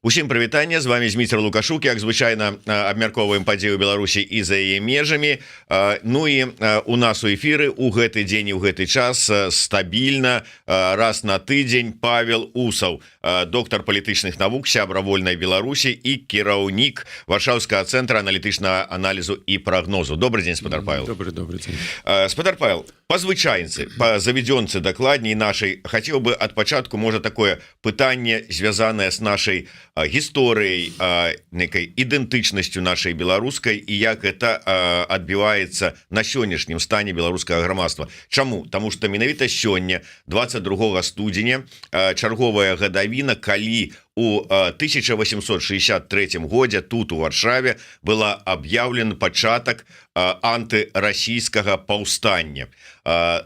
Усім прывітанне, з вамі Зміцер Лукашук. Як звычайна, абмяркоўваем падзею Беларусі і за яе межамі. Ну і у нас у эфіры у гэты дзень і ў гэты час стабільна раз на тыдзень Павел Усаў, доктар палітычных навук, сябра Вольнай Беларусі і кіраўнік Варшаўскага цэнтра аналітычнага аналізу і прагнозу. Добры дзень, спадар Павел. Добры, добры дзень. Спадар Павел, па звычайнцы, па заведзёнцы дакладней нашай, хацеў бы ад пачатку, можа, такое пытанне, звязанае с нашай гісторыяй, некай ідэнтычнасцю нашай беларускай і як это адбіваецца на сённяшнім стане беларускага грамадства. Чаму? Таму што менавіта сёння, 22 студзеня, чарговая гадавіна, калі у 1863 годзе тут, у Варшаве, была аб'яўлен пачатак антырасійскага паўстання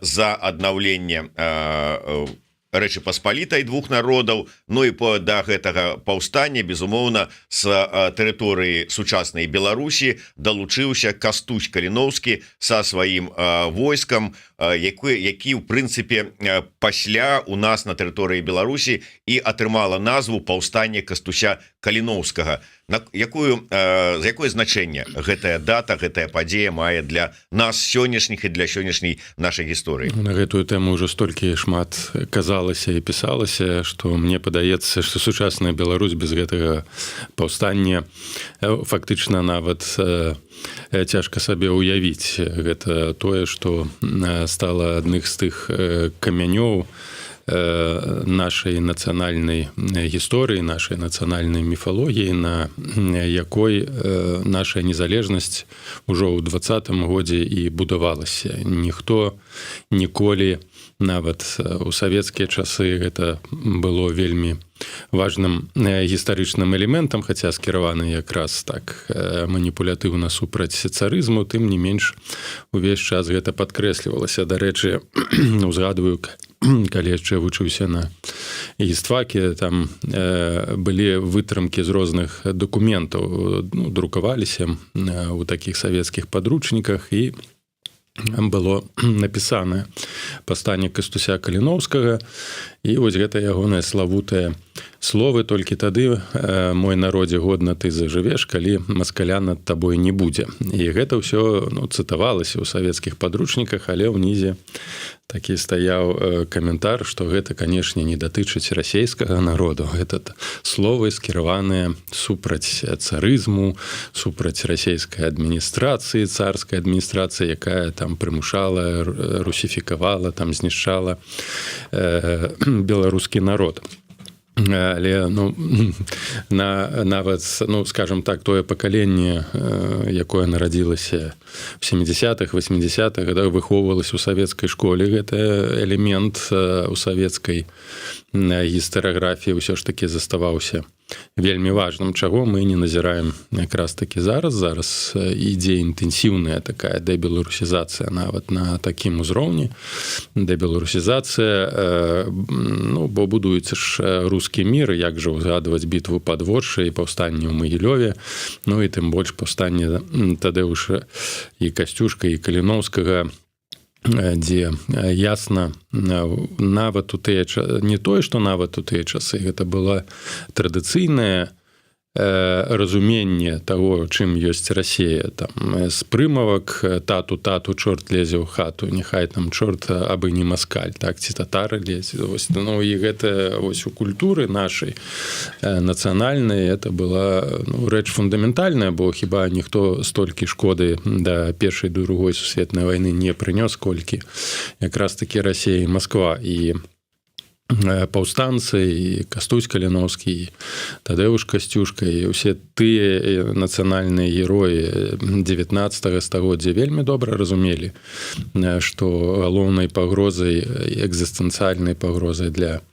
за аднаўленне Рэчы Паспалітай двух народаў. Ну і да гэтага паўстання, безумоўна, с тэрыторыі сучаснай Беларусі далучыўся Кастусь Каліноўскі са сваім войскам, які ў прынцыпе пасля у нас на тэрыторыі Беларусі і атрымала назву паўстання Кастуся Каліноўскага. На якую за якое значэнне гэтая дата, гэтая падзея мае для нас сённяшніх і для сённяшняй нашай гісторыі? На гэтую тэму ўжо столькі шмат казалася і пісалася, што мне падаецца, што сучасная Беларусь без гэтага паўстання фактычна нават цяжка сабе ўявіць. Гэта тое, што стала адных з тых камянёў нашай нацыянальнай гісторыі, нашай нацыянальнай міфалогіі, на якой наша незалежнасць ужо ў 20-м годзе і будавалася. Ніхто ніколі, нават у савецкія часы, гэта было вельмі важным гістарычным элементам, хаця скіраваны якраз так маніпулятыўна супраць царызму, тым не менш увесь час гэта падкрэслівалася. Дарэчы, узгадваю, калі яшчэ вучыўся на гістфаке, там былі вытрымкі з розных дакументаў, ну, друкаваліся у такіх савецкіх падручніках, і было напісана «Паўстанне Кастуся Каліноўскага», і вось гэта ягонае славутае словы: «Толькі тады, мой народзе, годна ты зажывеш, калі маскаля над табой не будзе». І гэта ўсё, ну, цытавалася ў савецкіх падручніках, але ўнізе такі стаяў каментар, што гэта, канешне, не датычыць расійскага народу, гэта словы, скіраваныя супраць царызму, супраць расійскай адміністрацыі, царскай адміністрацыі, якая там прымушала, русіфікавала, там знішчала беларускі народ. Але, ну, нават, ну, скажем так, тое пакаленне, якое нарадзілася в 70-х, 80-х годах, выхоўвалася ў савецкай школе, гэта элемент у савецкай гістарыяграфіі ўсё ж таки заставаўся вельмі важным, чаго мы не назіраем якраз таки зараз. Зараз ідзе інтэнсіўная такая дэбеларусізацыя, нават на такім узроўні дэбеларусізацыя, ну, бо будуецца ж рускі мір. Як жа узгадваць бітву пад Воршай і паўстанне ў Магілёве, ну і тым больш паўстанне Тадэвуша і Касцюшка, і Каліноўскага, дзе ясна, нават у тыя, не тое што нават у тыя часы, гэта была традыцыйная разуменне того, чым ёсць Расея, там з прымавак: «Тату, тату, чорт лезе ў хату, няхай там чорт, абы не маскаль, так, ці татары лезе». Вось, ну, і гэта вось у культуры нашай нацыянальнай это была, ну, рэч фундаментальная, бо хіба ніхто столькі шкоды да Першай, Другой сусветнай войны не прынёс, колькі якраз таки Расея і Москва, і паўстанцы, і Кастусь Каліноўскі, Тадэвуш Касцюшка, і ўсе тыя нацыянальныя героі 19 стагоддзя вельмі добра разумелі, што галоўнай пагрозай, экзістэнцыяльнай пагрозай для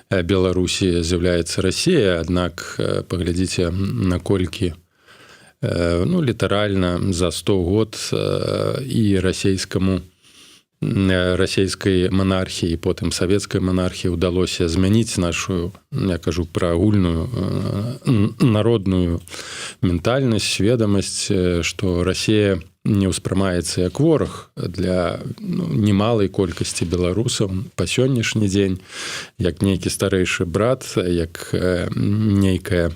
Беларусі з'яўляецца Расія. Аднак паглядзіце, наколькі, ну, літаральна за 100 год і расійскай манархіі, потым савецкай манархіі ўдалося змяніць нашу, я кажу пра агульную народную ментальнасць, сведамасць, што Расія не ўспрымаецца як вораг для, ну, немалай колькасці беларусаў па сённяшні дзень як нейкі старэйшы брат, як нейкая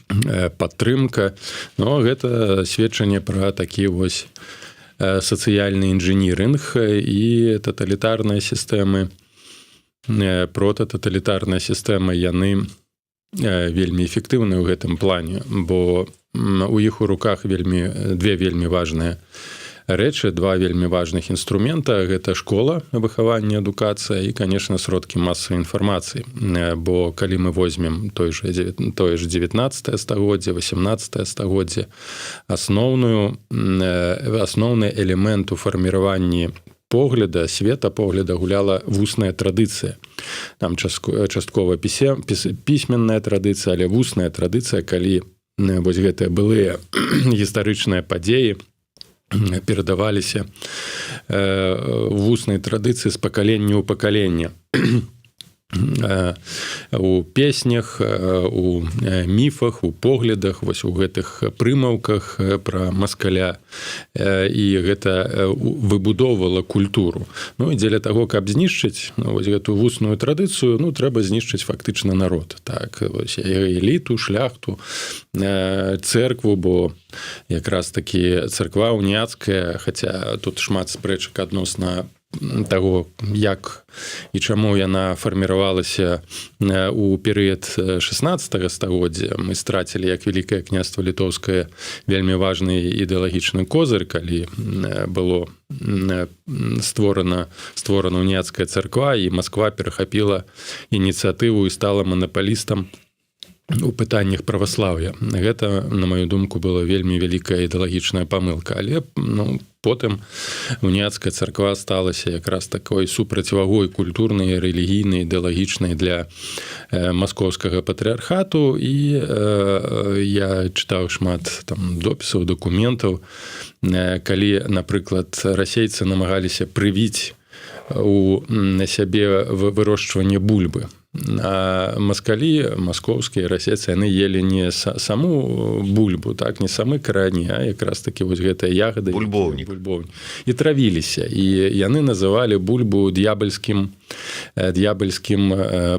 Падтрымка. Но гэта сведчанне пра такі вось сацыяльны інжынірынг і таталітарныя сістэмы, протататалітарная сістэма, яны вельмі эфектыўны ў гэтым плане, бо у іх у руках вельмі две вельмі важныя рэчы, два вельмі важных інструмента: гэта школа, выхаванне, адукацыя і, конечно, сродкі масавай інфармацыі. Бо калі мы возьмем той же тое ж 19 стагоддзя, 18 стагоддзя, асноўны элемент у фарміраванні погляда, светапогляда гуляла вусная традыцыя. Там часткова пісьменная традыцыя, але вусная традыцыя, калі вось гэтыя былыя гістарычныя падзеі перадаваліся вуснай традыцыі з пакалення ў пакаленне у песнях, у міфах, у поглядах, вось у гэтых прымаўках пра маскаля, і гэта выбудоўвала культуру. Ну і дзеля таго, каб знішчыць, ну, вось гэтую вусную традыцыю, ну, трэба знішчыць фактычна народ, так, вось, эліту, шляхту, церкву, бо якраз такі царква уніяцкая, хаця тут шмат спрэчак адносна таго, як і чаму яна фарміравалася у перыяд 16 стагоддзя. Мы страцілі як Вялікае Княства Літоўскае вельмі важны ідэалагічны козыр, калі было створана уніяцкая царква і Москва перахапіла ініцыятыву і стала манапалістам у пытаннях праваслаўя. Гэта, на мою думку, была вельмі вялікая ідэалагічная памылка, але, ну, потым уніяцкая царква сталася якраз такой супрацьвагой культурнай, рэлігійнай, ідэалагічнай для маскоўскага патрыархату. І я чытаў шмат там допісаў, дакументаў, калі, напрыклад, расейцы намагаліся прывіць у сябе вырошчванне бульбы, а маскалі, маскоўскія расейцы, яны ели не саму бульбу, так, не самы карані, а якраз таки вось гэтыя ягоды. Бульбоўнік. Бульбоўнік, і травіліся, і яны называлі бульбу д'ябальскім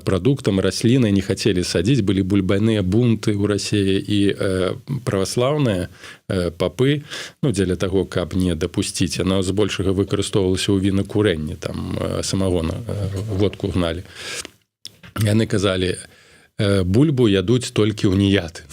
прадуктам, расліны, не хацелі садзіць, былі бульбаныя бунты ў Расіі. І праваслаўныя папы, ну, дзеля таго, каб не дапусціць, она збольшага выкарыстоўвалася ў вінакурэнні, там самагона, водку гналі, яны казалі: «Бульбу ядуць толькі уніяты»,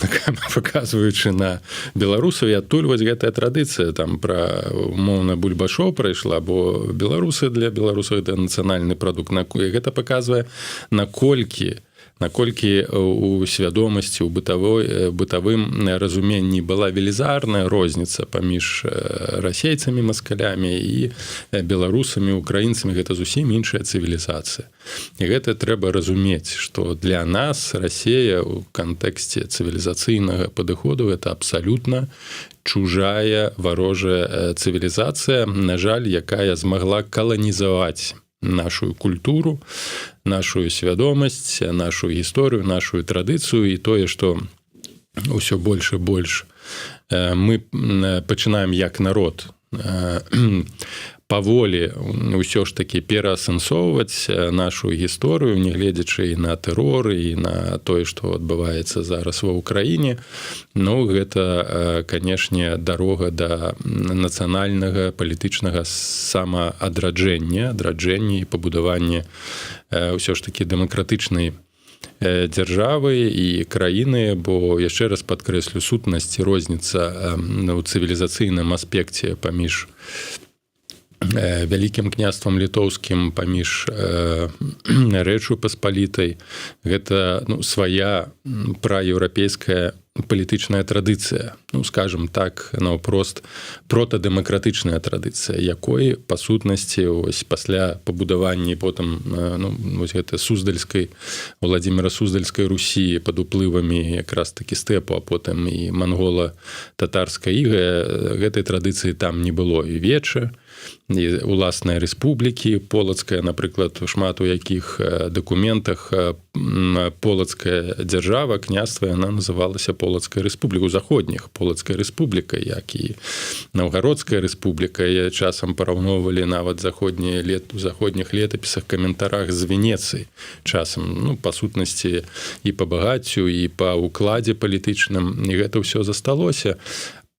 паказваючы на беларусаў. І адтуль вось гэтая традыцыя там пра умоўна бульбашоў прайшла, бо беларусы, для беларусаў это нацыянальны прадукт. На гэта паказвае, наколькі у свядомасці, у бытавым разуменні была велізарная розніца паміж расейцамі, маскалямі і беларусамі, украінцамі. Гэта зусім іншая цывілізацыя, і гэта трэба разумець, што для нас Расея у кантэксце цывілізацыйнага падыходу — это абсалютна чужая, варожая цывілізацыя, на жаль, якая змагла каланізаваць нашу культуру, нашу свядомасць, нашу гісторыю, нашу традыцыю. І тое, што ўсё больш і больш мы пачынаем як народ паволі ўсё ж таки пераасэнсоўваць нашу гісторыю, нягледзячы і на тэрор, і на тое, што адбываецца зараз ва Ўкраіне, ну, гэта, канешне, дарога да нацыянальнага палітычнага самаадраджэння, адраджэння і пабудавання ўсё ж таки дэмакратычнай дзяржавы і краіны. Бо, яшчэ раз падкрэслю, сутнасць, розніца у цывілізацыйным аспекце паміж Вялікім Княствам Літоўскім, паміж Рэчу Паспалітай — гэта, ну, свая праеўрапейская палітычная традыцыя, ну, скажем так, наўпрост, протадэмакратычная традыцыя, якой па сутнасці ось пасля пабудавання потым, ну, вось гэта суздальскай, Владимира Суздальскай Русі под уплывамі якраз таки стэпу, а потым і мангола татарскай іга, гэтай традыцыі там не было. І веча уласныя рэспублікі. Полацкая, напрыклад, шмат у якіх дакументах Полацкая дзяржава, княства, яна называлася Полацкая рэспубліка, у заходніх Полацкая рэспубліка, як і Наўгародская рэспубліка. Часам параўноўвалі нават заходнія лет у заходніх летапісах, каментарах з Венецыі часам, ну, па сутнасці, і па багаццю, і па укладзе палітычным. І гэта ўсё засталося,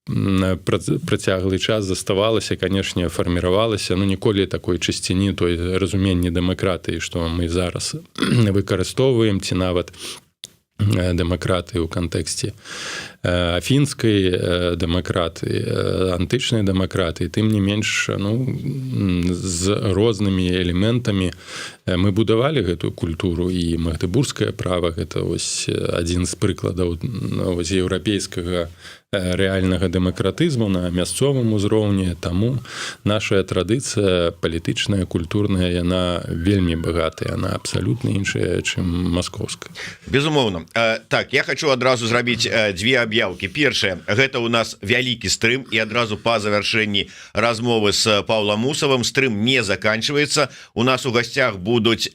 працяглы час заставалася, канешне, фарміравалася, ну, ніколі такой чысціні, той разуменні дэмакратыі, што мы зараз выкарыстоўваем, ці нават дэмакраты ў кантэксце афінскай дэмакраты, антычнай дэмакраты. Тым не менш, ну, з рознымі элементамі мы будавалі гэтую культуру. І магдэбургскае права — гэта ось адзін з прыкладаў, ну, еўрапейскага рэальнага дэмакратызму на мясцовым узроўні. Таму наша традыцыя палітычная, культурная, яна вельмі багатая, она абсалютна іншая, чым маскоўская. Безумоўна. Так, я хочу адразу зрабіць дзве аб'яўкі. Першае — гэта у нас вялікі стрым, і адразу по завяршэнні размовы с Павлом Усавым стрым не заканчивается. У нас у гасцях будуць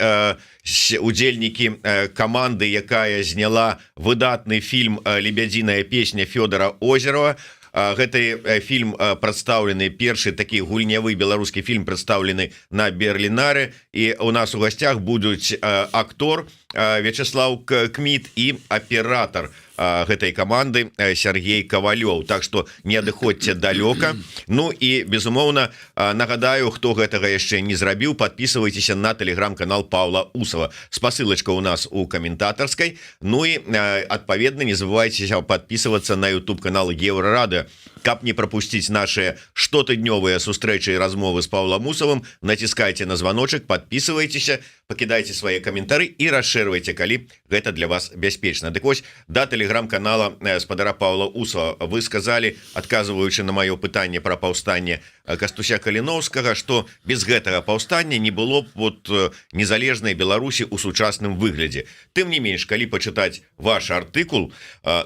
удзельнікі каманды, якая зняла выдатны фільм «Лебядзіная песня» Фёдора Озерова. Гэты фільм прадстаўлены, першы такі гульнявы беларускі фільм прадстаўлены на Берлінары. І у нас у гасцях будуць актор Вячаслаў Кміт і аператор гэтай каманды Сяргей Кавалёў. Так что не адыходзьце далёка. Ну і, безумоўна, нагадаю, хто гэтага яшчэ не зрабіў, падпісвайцеся на тэлеграм-канал Павла Усава, спасылочка у нас у каментатарскай. Ну і, адпаведна, не забывайцеся падпісвацца на YouTube канал Еўрарадыё, каб не пропусціць наши штотыднёвыя сустрэчы і размовы с Павлом Усавым. Націскайте на звоночек, падпісвайцеся, пакідайце свае каментары і расшэрвайце, калі гэта для вас бяспечна. Дык вось, да тэлеграм-канала спадара Павла Усава. Вы сказали, адказваючы на маё пытанне про паўстанне Кастуся Каліноўскага, что без гэтага паўстання не было б вот незалежнай Беларусі у сучасным выглядзе. Тым не менш, калі пачытаць ваш артыкул,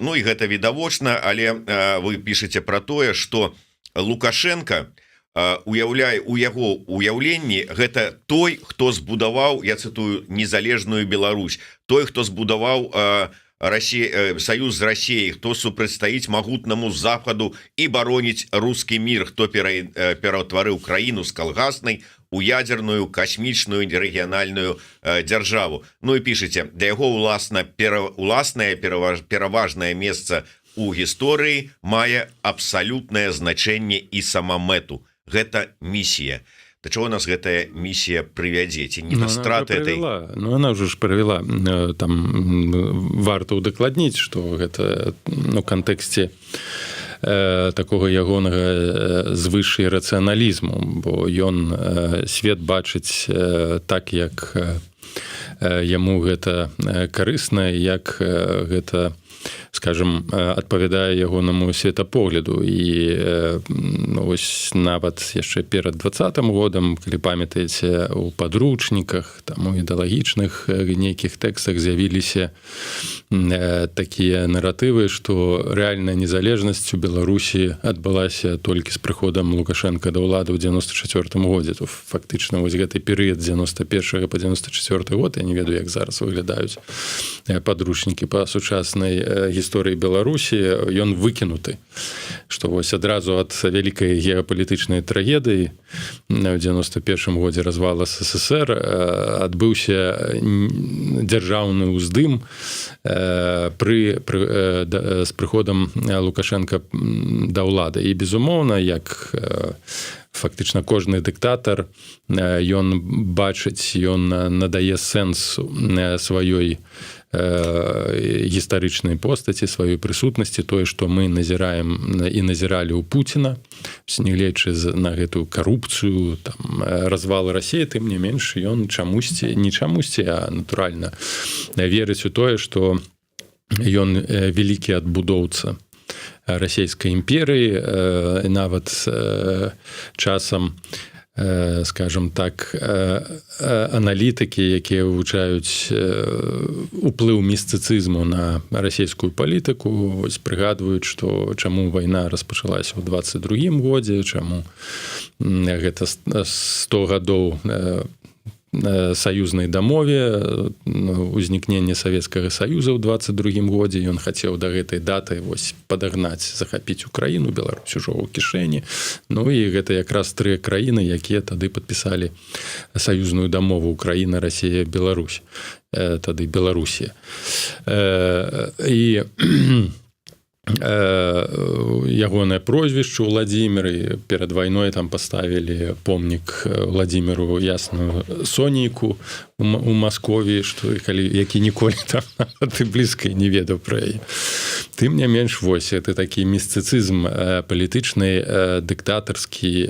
ну і гэта відавочна, але вы пішаце про тое, что Лукашенко уяўляе, у яго уяўленні гэта той, хто збудаваў, я цытую, незалежную Беларусь, той, хто збудаваў Расія, саюз з Расіяй, хто супрацьстаіць магутнаму Захаду і бароніць русский мир, хто пераўтварыў краіну з калгаснай у ядерную, касмічную, рэгіянальную дзяржаву. Ну і пішаце, для яго уласна уласнае пераважнае месца у гісторыі мае абсалютнае значэнне і самамэту. Гэта місія. Да чего нас гэтая місія прывядзе, ці не Ну, да страты этой? Ну, она уже ж правіла. Там варта удакладніць, что гэта, ну, кантэксце такога ягонага звыш рацыяналізму, бо ён свет бачыць так, як яму гэта карысна, як гэта, скажем, адпавядае ягонаму светапогляду. І, ну, ось нават яшчэ перад 20-м годам, калі памятаеце, у падручніках, там, у ідэалагічных нейкіх тэкстах з'явіліся такія наратывы, што рэальная незалежнасць у Беларусі адбылася толькі з прыходам Лукашенко да ўлады ў 94 годзе. То фактычна вось гэты перыяд 91 по 94 год, я не ведаю, як зараз выглядаюць падручнікі па сучаснай гісторыі Беларусі, ён выкінуты, што вось адразу ад вялікай геапалітычнай трагедыі ў 91 годзе, развал СССР, адбыўся дзяржаўны ўздым пры з прыходам Лукашенко да ўлады. І, безумоўна, як фактычна кожны дыктатар, ён бачыць, ён надае сэнс сваёй гістарычнай постаці, сваёй прысутнасці, тое, што мы назіраем і назіралі ў Пуціна, нягледзячы на гэтую карупцыю, там, развал Расіі, тым не менш ён чамусьці, не чамусьці, а натуральна верыць у тое, што ён вялікі адбудоўца Расійскай імперыі. Нават часам Скажем так, аналітыкі, якія вывучаюць уплыў містыцызму на расійскую палітыку, вось прыгадваюць, што чаму вайна распачалася ў 22 годзе, чаму гэта 100 гадоў саюзнай дамове, узнікнення Савецкага Саюза ў 22 годзе. Ён хацеў да гэтай даты вось падагнаць, захапіць Украіну, Беларусь ужо ў кішэні. Ну і гэта якраз тры краіны, якія тады падпісалі саюзную дамову: Украіна, Расія, Беларусь, тады Беларусія. І ягонае прозвішча Владимир, і перад вайной там паставілі помнік Владимиру ясную сонейку у Масковіі, што калі які ніколі там ты блізка не ведаў пра яе. Тым не менш, вось это такі містыцызм палітычны, дыктатарскі,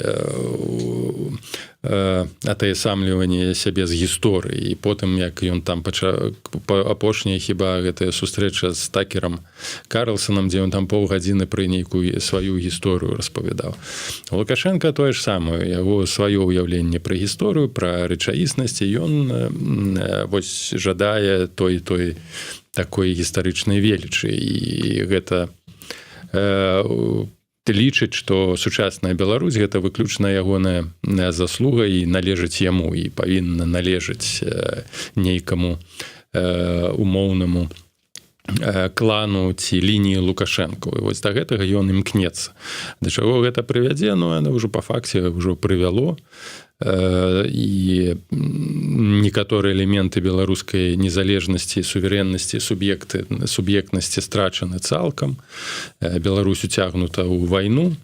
атаясамліванне сябе з гісторыі. І потым, як ён там пача апошняя хіба гэтая сустрэча з Такерам Карлсонам, дзе ён там паўгадзіны пры нейкую сваю гісторыю распавядаў. Лукашенко тое ж самае, яго сваё ўяўленне пра гісторыю, пра рэчаіснасці. Ён вось жадае той такой гістарычнай велічы, і гэта лічыць, што сучасная Беларусь — гэта выключна ягоная заслуга і належыць яму, і павінна належыць нейкаму умоўнаму клану ці лініі Лукашэнку. І вось да гэтага ён імкнецца. Да чаго гэта прывядзе? Ну, яно ўжо па факце ўжо прывяло, і некаторыя элементы беларускай незалежнасці, суверэннасці, суб'ектнасці страчаны цалкам. Беларусь уцягнута ў вайну.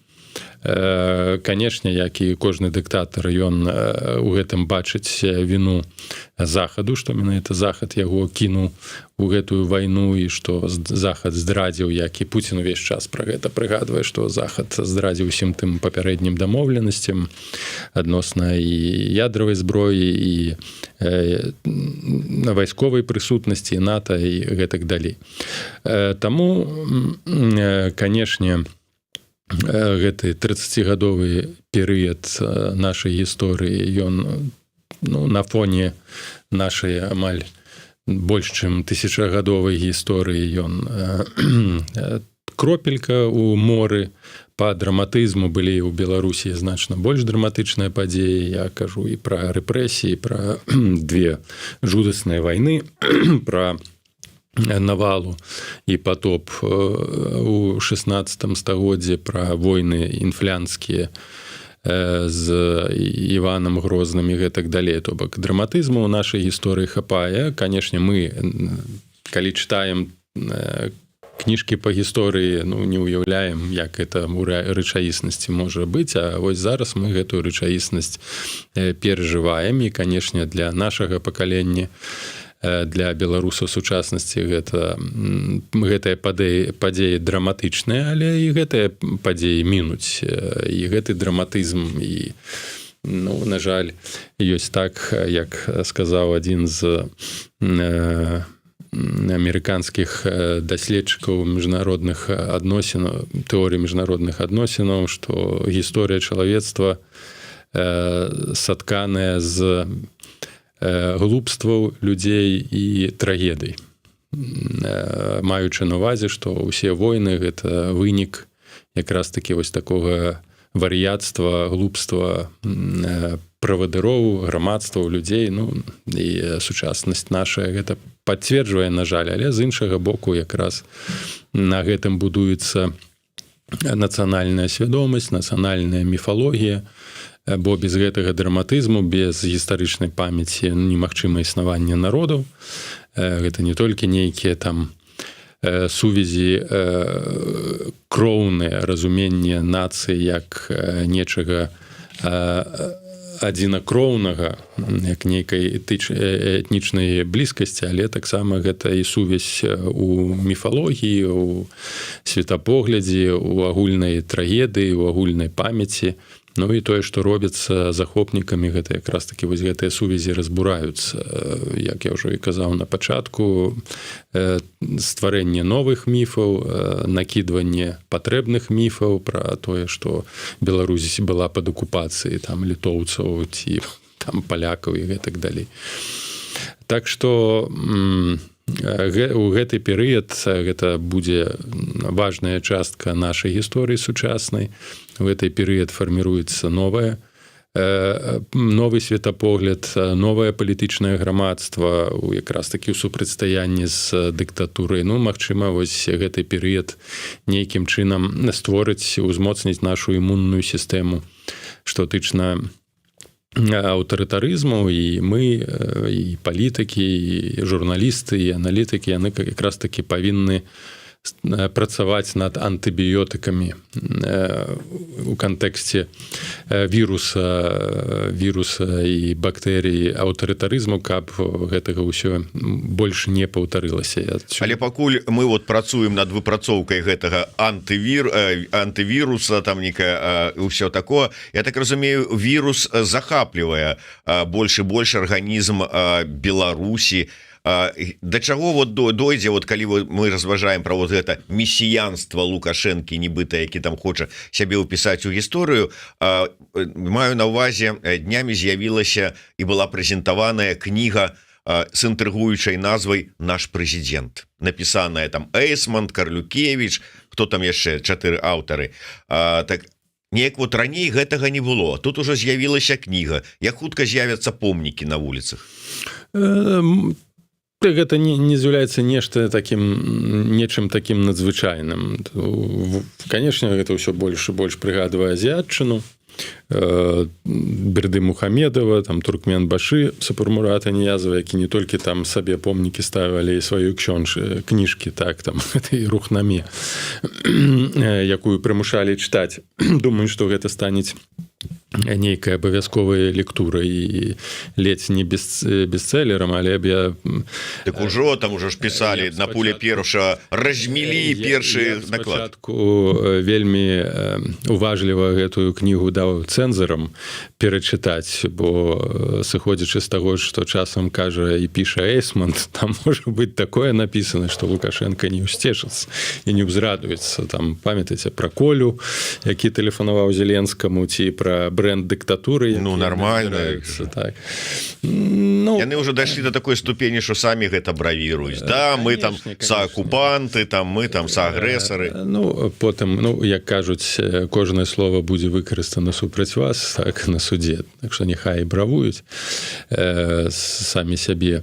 Канешне, як і кожны дыктатар, ён у гэтым бачыць віну Захаду, што менавіта Захад яго кінуў у гэтую вайну і што Захад здрадзіў, як і Пуцін увесь час пра гэта прыгадвае, што Захад здрадзіў усім тым папярэднім дамоўленасцям адносна і ядравай зброі, і вайсковай прысутнасці НАТО і гэтак далей. Таму, канешне, гэты 30гадовы перыяд нашай гісторыі, ён, ну, на фоне нашай амаль больш чым тысячагадовай гісторыі, ён кропелька у моры по драматызму. Былі ў Беларусі значна больш драматычныя падзеі, я кажу і пра рэпрэсіі, пра две жудасныя вайны, пра навалу і потоп у 16 стагоддзе, пра войны інфлянскія з Іванам Грозным і гэтак далей. То бок драматызму ў нашай гісторыі хапае. Канешне, мы, калі чытаем кніжкі па гісторыі, ну, не ўяўляем, як это у рэчаіснасці можа быць. А вось зараз мы гэтую рэчаіснасць перажываем, і, канешне, для нашага пакалення, для беларусаў сучаснасці гэтыя падзеі драматычныя, але і гэтыя падзеі мінуць, і гэты драматызм. І, ну, на жаль, ёсць так, як сказаў адзін з амерыканскіх даследчыкаў міжнародных адносінаў, тэорыі міжнародных адносінаў, што гісторыя чалавецтва сатканая з глупстваў людзей і трагедый, маючы на увазе, што ўсе войны — гэта вынік якраз таки вось такога вар'яцтва, глупства правадыроў, грамадстваў, людзей. Ну і сучаснасць наша гэта пацверджвае, на жаль. Але, з іншага боку, якраз на гэтым будуецца нацыянальная свядомасць, нацыянальная міфалогія, бо без гэтага драматызму, без гістарычнай памяці немагчыма існаванне народаў. Гэта не толькі нейкія там сувязі кроўныя, разуменне нацыі як нечага адзінакроўнага, як нейкай этнічнай блізкасці, але таксама гэта і сувязь у міфалогіі, у светапоглядзе, у агульнай трагедыі, у агульнай памяці. Ну і тое, што робіцца захопнікамі, гэта якраз таки вось гэтыя сувязі разбураюцца. Як я ўжо і казаў на пачатку, стварэнне новых міфаў, накідванне патрэбных міфаў пра тое, што Беларусь была пад акупацыяй там літоўцаў ці там палякаў і гэтак далей. Так что у гэты перыяд гэта будзе важная частка нашай гісторыі сучаснай. В гэты перыяд фарміруецца новы светапогляд, новае палітычнае грамадства у якраз такі ў супрацьстаянні з дыктатурай. Ну, магчыма, вось гэты перыяд нейкім чынам створыць, узмоцніць нашу імунную сістэму, што тычна аўтарытарызму. І мы, і палітыкі, і журналісты, і аналітыкі, яны якраз таки павінны працаваць над антыбіётыкамі у кантэксце віруса і бактэрыі аўтарытарызму, каб гэтага ўсё больш не паўтарылася. Але пакуль мы вот працуем над выпрацоўкай гэтага антывіруса, там некая ўсё такое, я так разумею, вірус захаплівае больш і больш арганізм Беларусі. Да чаго вот дойдзе, вот калі мы разважаем про вот гэта месіянства Лукашэнкі нібыта, які там хоча сябе ўпісаць у гісторыю? Маю на увазе, днямі з'явілася і была прэзентаваная кніга з інтрыгуючай назвай «Наш прэзідэнт», напісаная там Эйсмонт, Карлюкевич, хто там яшчэ, чатыры аўтары. Так неяк вот раней гэтага не было, тут уже з'явілася кніга. Як хутка з'явяцца помнікі на вуліцах? Гэта не з'яўляецца нешта таким, нечым таким надзвычайным. Конечно, гэта ўсё больш і больш прыгадвае азіятчыну Бердымухамедава, там Туркменбашы Сапармурата Ніязава, які не толькі там сабе помнікі ставілі, сваю ксёнж кніжкі, так, там Рухнаме, якую прымушалі чытаць. Думаю, что гэта станець нейкая абавязковая лектура і ледзь не без бестселлером, але б я Так ужо там, уже ж пісалі, на Пуле перша размелі першы наклад. Вельмі уважліва гэтую кнігу даў цэнзарам перачытаць, бо, сыходзячы з таго, што часам кажа і піша Эйсмонт, там можа быть такое написано, что Лукашенко не ўсцешыцца і не ўзрадуецца. Там, памятаеце, про Колю, які тэлефанаваў Зеленскаму, ці про бренд дыктатуры? Ну, нормально. Так. Ну, яны уже дайшлі до такой ступені, что самі гэта бравіруюць: да, мы там саакупанты, там мы там саагрэсары. Ну, потым, ну, як кажуць, кожнае слово будзе выкарыстана супраць вас, так, на суде. Так что няхай бравуюць самі сябе,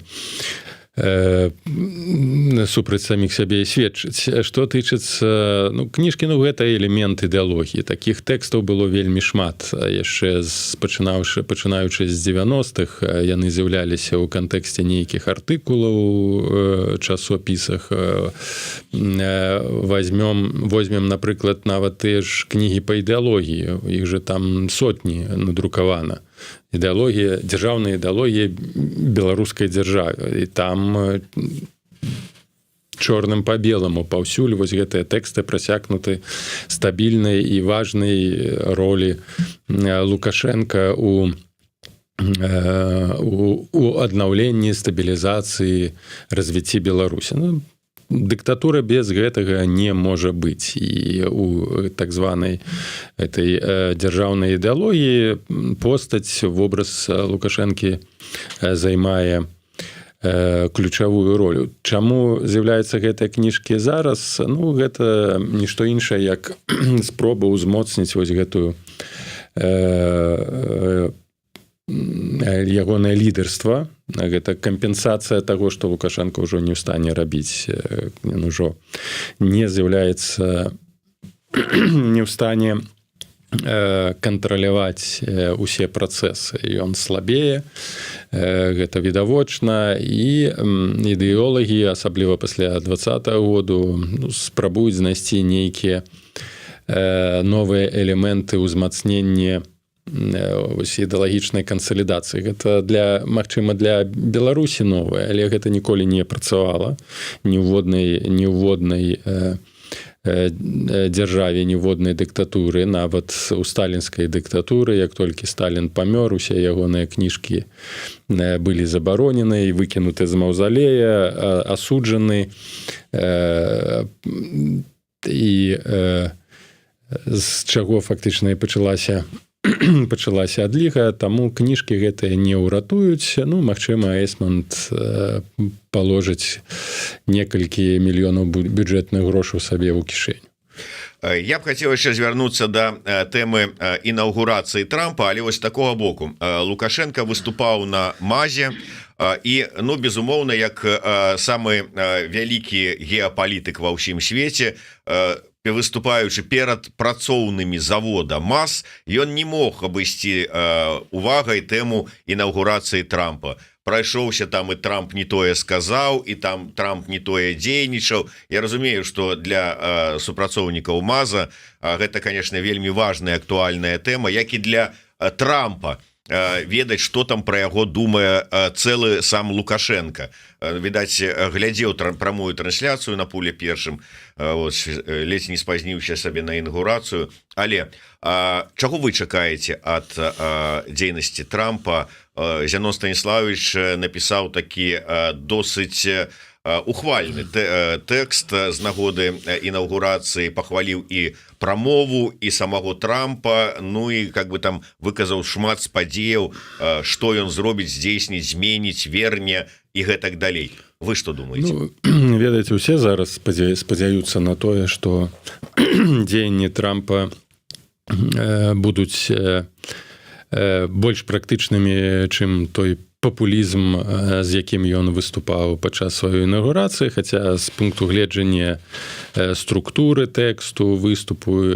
супраць саміх сябе сведчыць. Что тычыцца, ну, кніжкі, ну, гэта элемент ідэалогіі. Таких тэкстаў было вельмі шмат яшчэ з пачынаўшы пачынаючы з 90-х. Яны з'яўляліся ў кантэксце нейкіх артыкулаў часопісах. Возьмем, напрыклад, нават тыя ж кнігі па ідэалогіі, іх же там сотні надрукавана. Ідэалогія, дзяржаўная ідэалогія беларускай дзяржавы, і там чорным по белому паўсюль вось гэтыя тэксты прасякнуты стабільнай і важнай ролі Лукашенко у аднаўленні, стабілізацыі, развіцці Беларусі. Ну, дыктатура без гэтага не можа быць. І у так званай этой дзяржаўнай ідэалогіі постаць, вобраз Лукашэнкі займае ключавую ролю. Чаму з'яўляецца гэтыя кніжкі зараз? Ну, гэта нішто іншае, як спроба ўзмоцніць вось гэтую ягонае лідарства. Гэта кампенсацыя таго, што Лукашенко ўжо не ў стане рабіць, ён ужо не з'яўляецца, не ў стане кантраляваць усе працэсы, ён слабее, гэта відавочна. І ідэолагі, асабліва пасля 20-го году, ну, спрабуюць знайсці нейкія новыя элементы ўзмацнення ідэалагічнай кансалідацыі. Гэта для, магчыма, для Беларусі новая, але гэта ніколі не працавала ні ўводнай дзяржаве, ніводнай дыктатуры. Нават у сталінскай дыктатуры, як толькі Сталін памёр, усе ягоныя кніжкі былі забаронены і выкінуты з маўзалея, асуджаны, і з чаго фактычна і пачалася адліга. Таму кніжкі гэтыя не ўратуюць. Ну, магчыма, Эйсмант паложыць некалькі мільёнаў бюджэтных грошаў сабе ў кішэню. Я б хацеў яшчэ звярнуцца да тэмы інаўгурацыі Трампа, але вось такого боку. Лукашэнка выступаў на МАЗе і, ну, безумоўна, як самы вялікі геапалітык ва ўсім свеце, выступаючы перад працоўнымі завода МАЗ, ён не мог абысці увагай тэму інаўгурацыі Трампа. Прайшоўся там, і Трамп не тое сказаў, і там Трамп не тое дзейнічаў. Я разумею, что для супрацоўнікаў МАЗа гэта, конечно, вельмі важная, актуальная тэма, як і для Трампа ведаць, что там про яго думае цэлы сам Лукашэнка. Відаць, глядзеў прамую трансляцыю на Пуле першым, ледзь не спазніўся сабе на інаўгурацыю. Але чаго вы чакаеце ад дзейнасці Трампа? Зянон Станіславович напісаў такі досыць ухвальны тэкст з нагоды інаўгурацыі, пахваліў і прамову, і самого Трампа, ну і как бы там выказаў шмат спадзеяў, что ён зробіць, здзейсніць, зменіць, верне і гэтак далей. Вы что думаете? Ну, ведаеце, усе зараз спадзяюцца на тое, что дзеянні Трампа будуць больш практычнымі, чым той папулізм, з якім ён выступаў падчас сваёй інаўгурацыі. Хаця з пункту гледжання структуры тэксту выступу,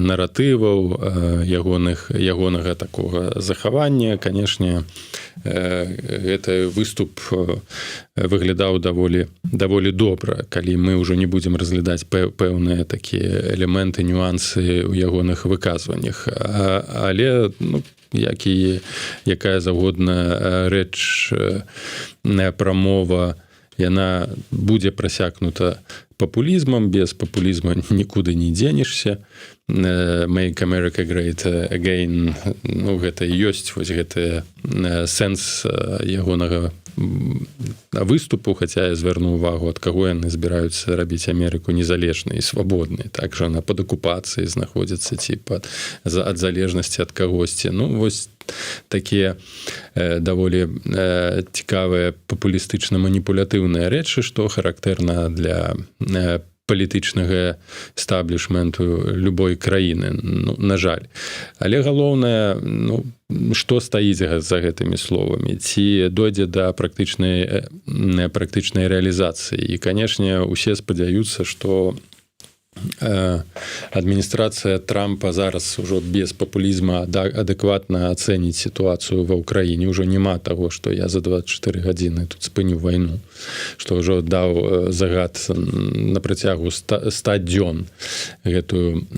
наратываў, ягонага такога захавання, канешне, гэты выступ выглядаў даволі добра, калі мы ўжо не будзем разглядаць пэўныя такія элементы, нюансы ў ягоных выказваннях. Але, ну, як і якая заўгодна рэч, прамова, яна будзе прасякнута папулізмам, без папулізма нікуды не дзенешся. «Make America Great Again», ну, гэта і ёсць вось гэты сэнс ягонага выступу. Хаця я звярну увагу, ад каго яны збіраюцца рабіць Амерыку незалежнай і свабоднай? Так жа она под акупацыяй знаходзіцца ці ад залежнасці ад кагосьці. Ну вось такія даволі цікавыя папулістычна-маніпулятыўныя рэчы, што характэрна для палітычнага эстаблішменту любой краіны, ну, на жаль. Але галоўнае, ну, что стаіць за гэтымі словамі, ці дойдзе да практычнай рэалізацыі. І, канешне, усе спадзяюцца, что адміністрацыя Трампа зараз ужо без папулізма адэкватна ацэніць сітуацыю ва Ўкраіне. Ўжо няма таго, што я за 24 гадзіны тут спыню вайну, што ўжо даў загад на працягу 100 дзён гэтую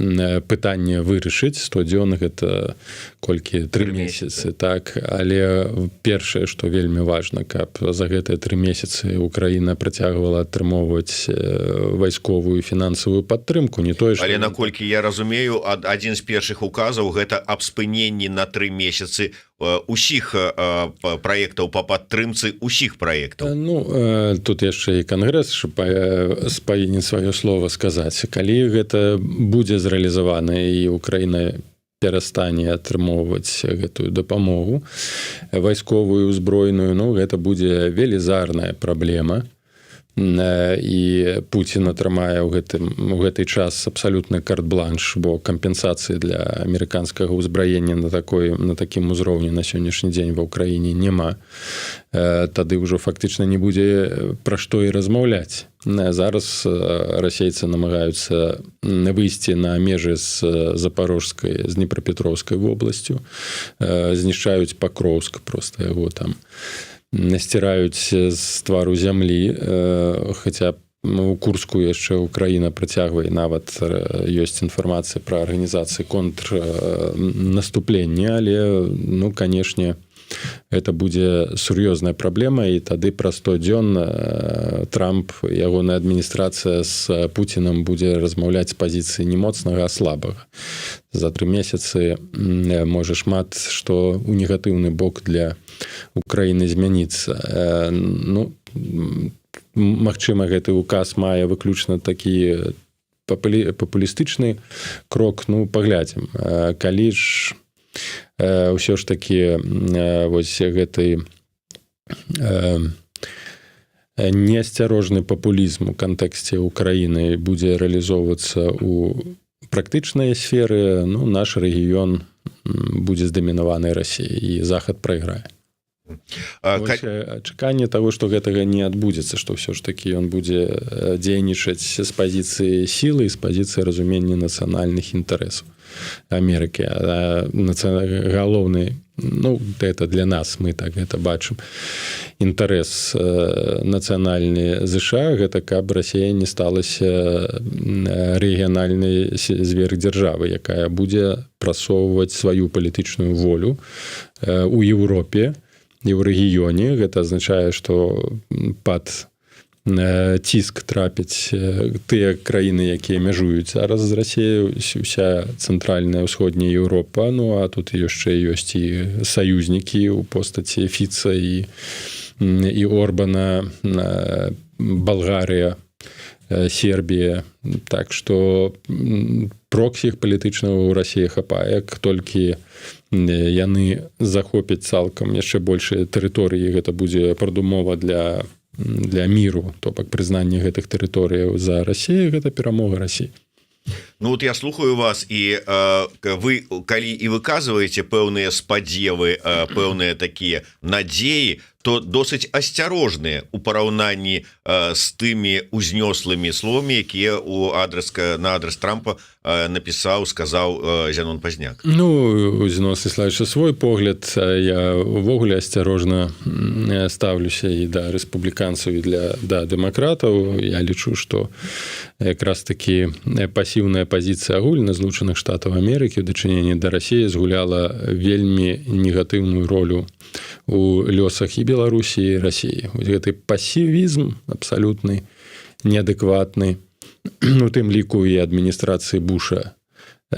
пытанне вырашыць. 100 дзён — гэта колькі, 3 месяцы, так? Але першае, што вельмі важна, каб за гэтыя 3 месяцы Украіна працягвала атрымоўваць вайсковую, фінансавую падтрымку, не тое. Але, наколькі я разумею, адзін з першых указаў — гэта аб спыненні на 3 месяцы усіх праектаў по падтрымцы, усіх праектаў. Ну, тут яшчэ і Кангрэс павінен сваё слово сказаць. Калі гэта будзе зрэалізавана і Украіна перастане атрымоўваць гэтую дапамогу вайсковую, узброеную, ну, гэта будзе велізарная праблема, і Пуцін атрымае ў гэты час абсалютны карт-бланш, бо кампенсацыі для амерыканскага ўзбраення на такім узроўні на сённяшні дзень ва Ўкраіне няма. Тады ўжо фактычна не будзе пра што і размаўляць. Зараз расейцы намагаюцца выйсці на межы з Запарожскай, з Днепрапетроўскай вобласцю, знішчаюць Пакроўск, просто яго там сціраюць з твару зямлі. Хаця у Курску яшчэ Украіна працягвае, нават ёсць інфармацыя пра арганізацыі контрнаступлення, але, ну, канешне, Это будзе сур'ёзная праблема, і тады праз 100 дзён Трамп, ягоная адміністрацыя з Пуціным будзе размаўляць з пазіцыі не моцнага, а слабага. За 3 месяцы можа шмат што у негатыўны бок для Украіны змяніцца. Ну, магчыма, гэты указ мае выключна такі папулістычны крок. Ну, паглядзім. Калі ж ўсё ж такі вось гэты неасцярожны папулізм у кантэксце Украіны будзе рэалізоўвацца у практычнай сферы, ну, наш рэгіён будзе здамінаваны Расіяй, і Захад прайграе. Чаканне того, что гэтага не адбудзецца, что ўсё ж таки ён будзе дзейнічаць з пазіцыі сілы, з пазіцыі разумення нацыянальных інтарэсаў Амерыкі. Галоўны, ну, это для нас, мы так гэта бачым, інтарэс нацыянальны ЗША — гэта каб Расія не сталася рэгіянальнай зверхдзяржавы, якая будзе прасоўваць сваю палітычную волю у Еўропе і ў рэгіёне. Гэта азначае, что пад ціск трапіць тыя краіны, якія мяжуюць зараз з Расіяй, уся Цэнтральная, Ўсходняя Еўропа. Ну а тут яшчэ ёсць і саюзнікі ў постаці Фіца і Орбана: Балгарыя, Сербія. Так что проксі палітычнага ў Расіі хапае. Як толькі яны захопяць цалкам яшчэ большыя тэрыторыі, гэта будзе прадумова для міру, то бок прызнанне гэтых тэрыторыяў за Расію — гэта перамога Расіі. Ну вот я слухаю вас, і вы калі і выказваеце пэўныя спадзевы, пэўныя такія надзеі, то досыць асцярожныя у параўнанні з тымі узнёслымі словамі, якія у адрес на адрес Трампа напісаў, сказаў Зянон Пазняк. Ну, Зянон Станіслававіча свой погляд. Я увогуле асцярожна ставлюся і да рэспубліканцаў, і да дэмакратаў. Я лічу, что якраз таки пасіўная пазіцыя агульна Злучаных Штатаў Амерыкі ў дачыненні да Расіі згуляла вельмі негатыўную ролю у лёсах і Беларусі, і Расіі. Гэты пасівізм абсалютны, неадэкватны, у тым ліку і адміністрацыі Буша,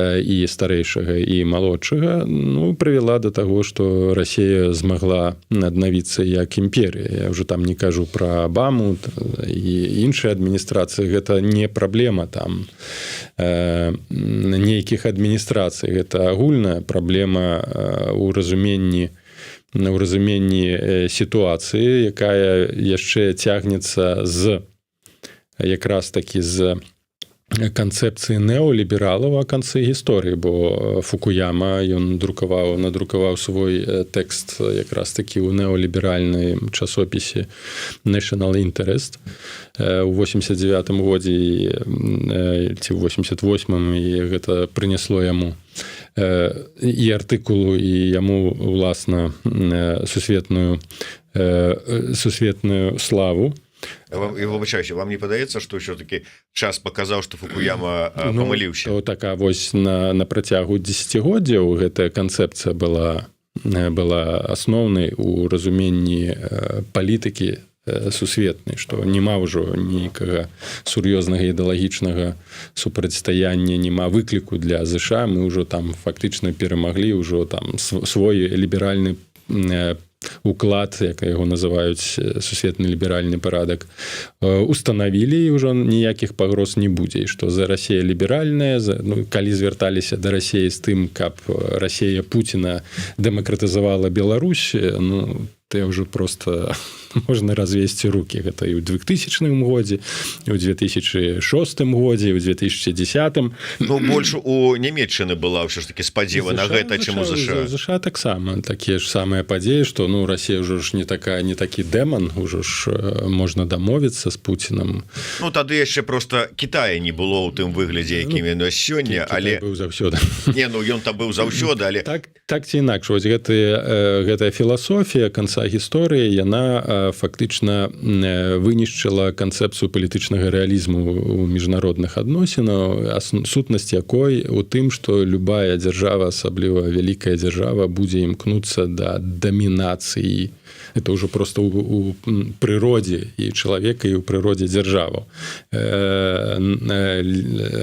і старэйшага, і малодшага, ну, прывяла до таго, что Расія змагла аднавіцца як імперія. Я уже там не кажу про Абаму і іншыя адміністрацыі. Гэта не праблема там нейкіх адміністрацый, гэта агульная праблема у разуменні сітуацыі, якая яшчэ цягнецца з якраз такі з канцэпцыі неолібералаў о канцы гісторыі, бо Фукуяма, ён надрукаваў свой тэкст якраз такі ў неоліберальнай часопісе National Interest у 89 годзе ці ў 88, і гэта прынесло яму і артыкулу, і яму уласна сусветную славу. І выбачаюся, вам не падаецца, что все-таки час показаў, что Фукуяма, ну, памыліўся? Така вось на працягу дзесяцігоддзяў гэтая канцэпцыя была асноўнай у разуменні палітыкі сусветнай, што няма ўжо нейкага сур'ёзнага ідэалагічнага супрацьстаяння, няма выкліку для ЗША, мы ўжо там фактычна перамаглі, ўжо там свой ліберальны уклад, як яго называюць, сусветны ліберальны парадак устанавілі, і ўжо ніякіх пагроз не будзе, і што за Расія ліберальная за, ну, калі звярталіся да Расіі з тым, каб Расія Пуціна дэмакратызавала Беларусь, ну, ты ўжо просто можна развесці руки. Гэта і ў 2000 годзе, у 2006 годзе, у 2010. Ну, больш у Нямеччыны была ўсё ж таки спадзева на гэта, чым у ЗША. ЗША таксама такія ж самыя падзеі, что, ну, Расія ўжо ж не такі дэман, ужо ж можна дамовіцца з Пуціным. Ну, тады яшчэ просто Китая не было ў тым выглядзе, якім ён сёння, але быў заўсёды. Не, ну, ён там быў заўсёды, але Так ці інакш, вось гэтая філасофія канца паўстатота гісторыі, яна фактычна вынішчыла канцэпцыю палітычнага рэалізму у міжнародных адносінаў, сутнасць якой у тым, што любая дзяржава, асабліва вялікая дзяржава, будзе імкнуцца да дамінацыі. Это ўжо просто у прыродзе і чалавека, і ў прыродзе дзяржаву.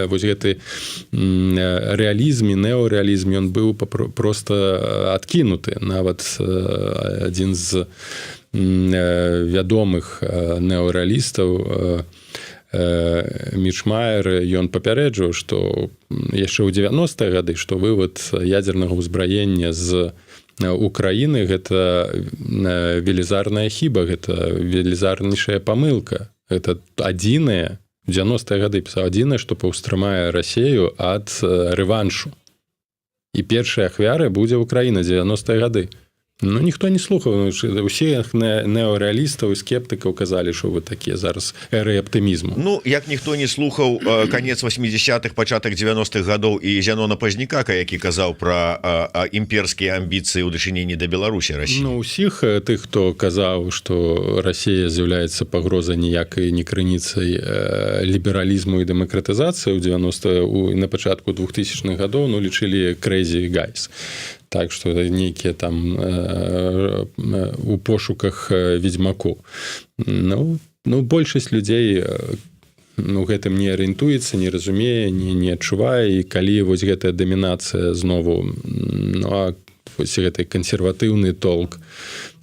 Вось гэты рэалізм і неорэалізм, ён быў просто адкінуты. Нават адзін з вядомых неорэалістаў, Міршмаер, ён папярэджваў, што яшчэ ў 90-е гады, што вывод ядзернага ўзбраення з Украіны — гэта велізарная хіба, гэта велізарнейшая памылка. Это адзінае, 90-е гады пісаў, адзінае, што паўстрымае Расею ад рэваншу, і першай ахвяры будзе Украіна. 90-е гады. Ну, ніхто не слухаў. Ну, усе неарэалістаў і скептыкаў казалі, що вы такія, зараз эры аптымізму. Ну, як ніхто не слухаў конец 80-х, пачатак 90-х гадоў і Зянона Пазняка, які казаў про імперскія амбіцыі ў дачыненні да Беларусі России. Ну, усіх тых, хто казаў, что Россия з'яўляецца пагрозай, ніякай не крыніцай лібералізму і дэмакратызацыі ў 90 на пачатку 2000-х гадоў, ну, лічылі crazy guys. Так что нейкія там у пошуках ведзьмакоў. Ну, большасць людзей, ну, гэтым не арыентуецца, не разумее, не адчувае. І калі вось гэтая дамінацыя знову, ну, а вось гэты кансерватыўны толк,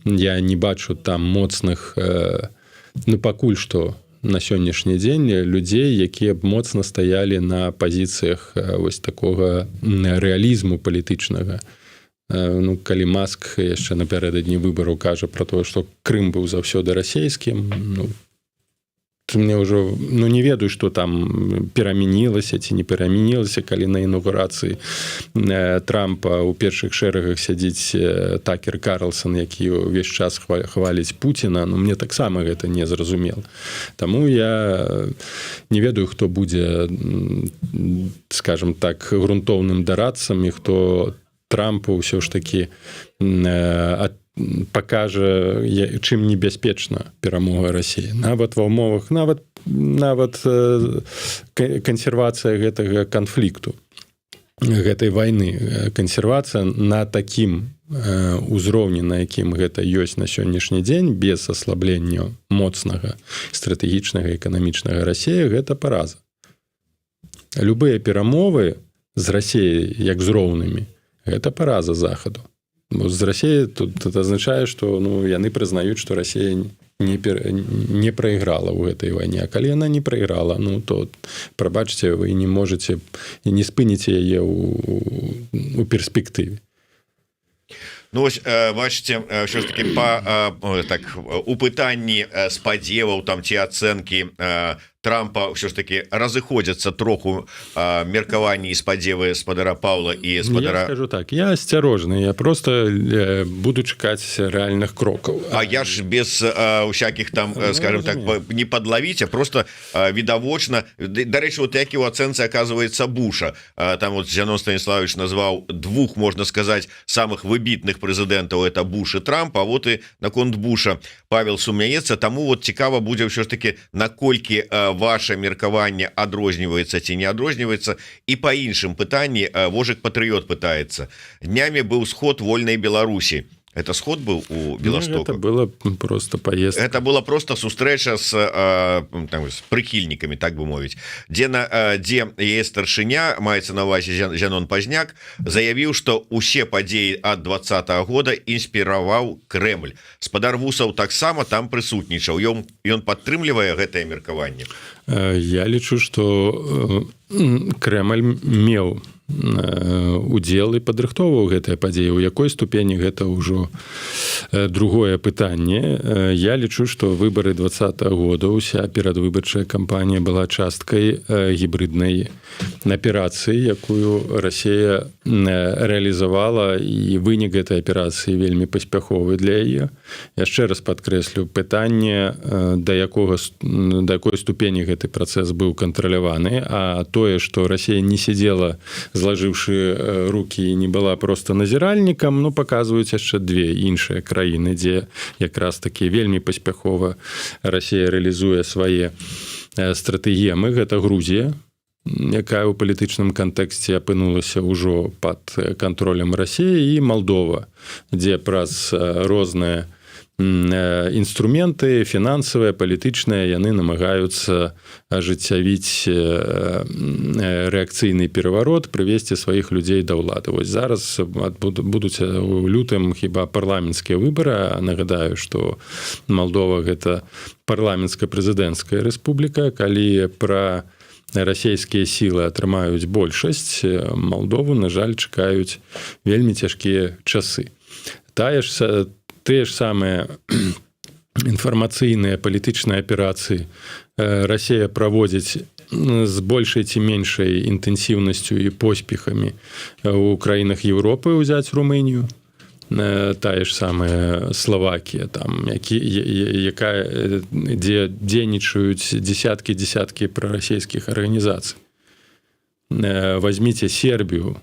я не бачу там моцных, ну, пакуль што на сённяшні дзень людзей, якія б моцна стаялі на пазіцыях вось такога рэалізму палітычнага. Ну, калі Маск яшчэ напярэдадні выбару кажа про тое, што Крым быў заўсёды расійскім, ну, мне ўжо, ну, не ведаю, что там перамянілася ці не перамянілася, калі на інаугурацыі Трампа у першых шэрагах сядзіць Такер Карлсон, які ўвесь час хваліць Пуціна. Ну, мне таксама гэта не зразумела. Таму я не ведаю, хто будзе, скажем так, грунтоўным дарадцам і хто Трампу ўсё ж таки пакажа, чым небяспечна перамога Расіі, нават ва ўмовах, нават кансервацыя гэтага канфлікту, гэтай вайны, кансервацыя на такім узроўні, на якім гэта ёсць на сённяшні дзень, без аслаблення моцнага стратэгічнага, эканамічнага Расея, гэта параза. Любыя перамовы з Расеяй як з роўнымі — гэта параза Захаду. Бо з Расеяй тут это азначае, что, ну, яны прызнаюць, что Россия не прайграла ў гэтай вайне. А калі яна не прайграла, ну, то, прабачце, вы не можете і не спыніце яе у перспектыве. Ну, ось бачыце, що ж таки по так у пытанні спадзеваў там ці ацэнкі Трампа ўсё ж таки разыходзяцца троху меркаванні і спадзевы спадара Паўла і спадара... Я скажу так: я асцярожны, я просто буду чакаць рэальных крокаў. А я ж без усякіх там, ну, скажем так, не подлавіць, а просто відавочна. Дарэчы, вот які у ацэнцы оказывается Буша там, вот Зянон Станіславович назваў двух, можна сказать, самых выбітных прэзідэнтаў, это Буш и Трамп. А вот и наконт Буша Павел сумняецца. Таму вот цікава будзе ўсё ж таки, наколькі ваше меркаванне адрозніваецца ці не адрозніваецца. І по іншым пытанні Вожык Патрыот пытаецца: днямі быў сход Вольнай Беларусі. Это сход был у Беластоку? Ну, это было просто поездка. Это было просто сустрэча с там, с прыхільнікамі, так бы мовіць, дзе яе старшыня, маецца на увазе Зянон Пазняк, заявіў, что усе падзеі ад 20-го года інспіраваў Крэмль. Спадар Вусаў таксама там прысутнічаў. Ён падтрымлівае гэтае меркаванне? Я лічу, что Крэмль меў удзел і падрыхтоўваў гэтыя падзеі. У якой ступені — гэта ўжо другое пытанне. Я лічу, што выбары 20-го года, уся перадвыбарчая кампанія была часткай гібрыднай аперацыі, якую Расія рэалізавала, і вынік гэтай аперацыі вельмі паспяховы для яе. Яшчэ раз падкрэслю пытанне, да якой ступені гэты працэс быў кантраляваны. А тое, што Расія не сидела злажыўшы руки, не была просто назіральнікам. Ну, паказваюць яшчэ две іншыя краіны, дзе якраз таки вельмі паспяхова Расія рэалізуе свае стратэгіі. Гэта Грузія, якая ў палітычным кантэксце апынулася ўжо под кантролем Расіі, і Малдова, дзе праз розныя інструменты фінансавыя, палітычныя яны намагаюцца ажыццявіць рэакцыйны пераварот, прывесці сваіх людзей да ўлады. Вось зараз будуць у лютым хіба парламенцкія выбары. Нагадаю, что Малдова — гэта парламенцка-прэзідэнцкая рэспубліка. Калі прарасійскія сілы атрымаюць большасць, Малдову, на жаль, чакаюць вельмі цяжкія часы. Тая ж тыя ж самыя інфармацыйныя, палітычныя аперацыі Расія праводзіць з большай ці меншай інтэнсіўнасцю і поспехамі у краінах Еўропы. Узяць Румынію, тая ж самая Словакія там, якая дзе дзейнічаюць десяткі, десяткі прарасійскіх арганізацый. Возьмите Сербію,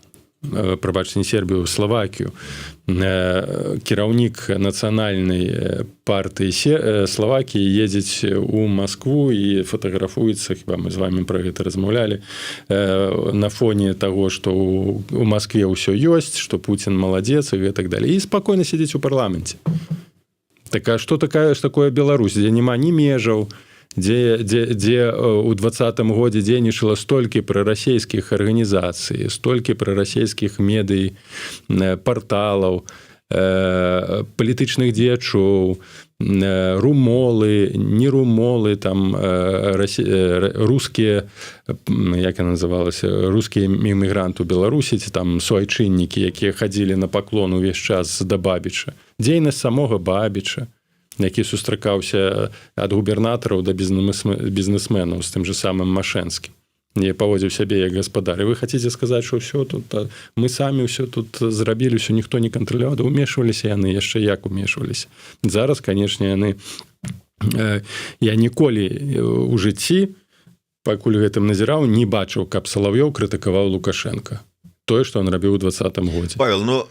прабачце, не Сербію, Словакію. Кіраўнік нацыянальнай партыі Словакіі едзець у Москву і фатаграфуецца, хіба мы з вами про гэта размаўлялі, на фоне того, что у Москве ўсё ёсць, что Путин маладзец і так далее, і спокойно сидзіць у парламенце. Так а что такая ж такое Беларусь, дзе няма ні межаў, дзе у 20-м годзе дзейнічала столькі прарасійскіх арганізацый, столькі прарасійскіх медый, парталаў, палітычных дзеячоў, румолы, не румолы, там рускія, як яна называлася, рускія іммігранты у Беларусі ці там суайчыннікі, якія хадзілі на паклон увесь час да Бабіча, дзейнасць самога Бабіча, які сустракаўся ад губернатараў да бізнесменаў з тым же самым Машэнскім, не паводзіў сябе як гаспадар. І вы хотите сказаць, что ўсё тут мы самі ўсё тут зрабілі, все, ніхто не кантраляваў? Да умешваліся яны, яшчэ як умешваліся. Зараз, конечно, яны, я ніколі у жыцці, пакуль гэтым назіраў, не бачыў, каб Салаўёў крытыкаваў Лукашенко, тое, что он рабіў у 20-м годзе. Павел, ну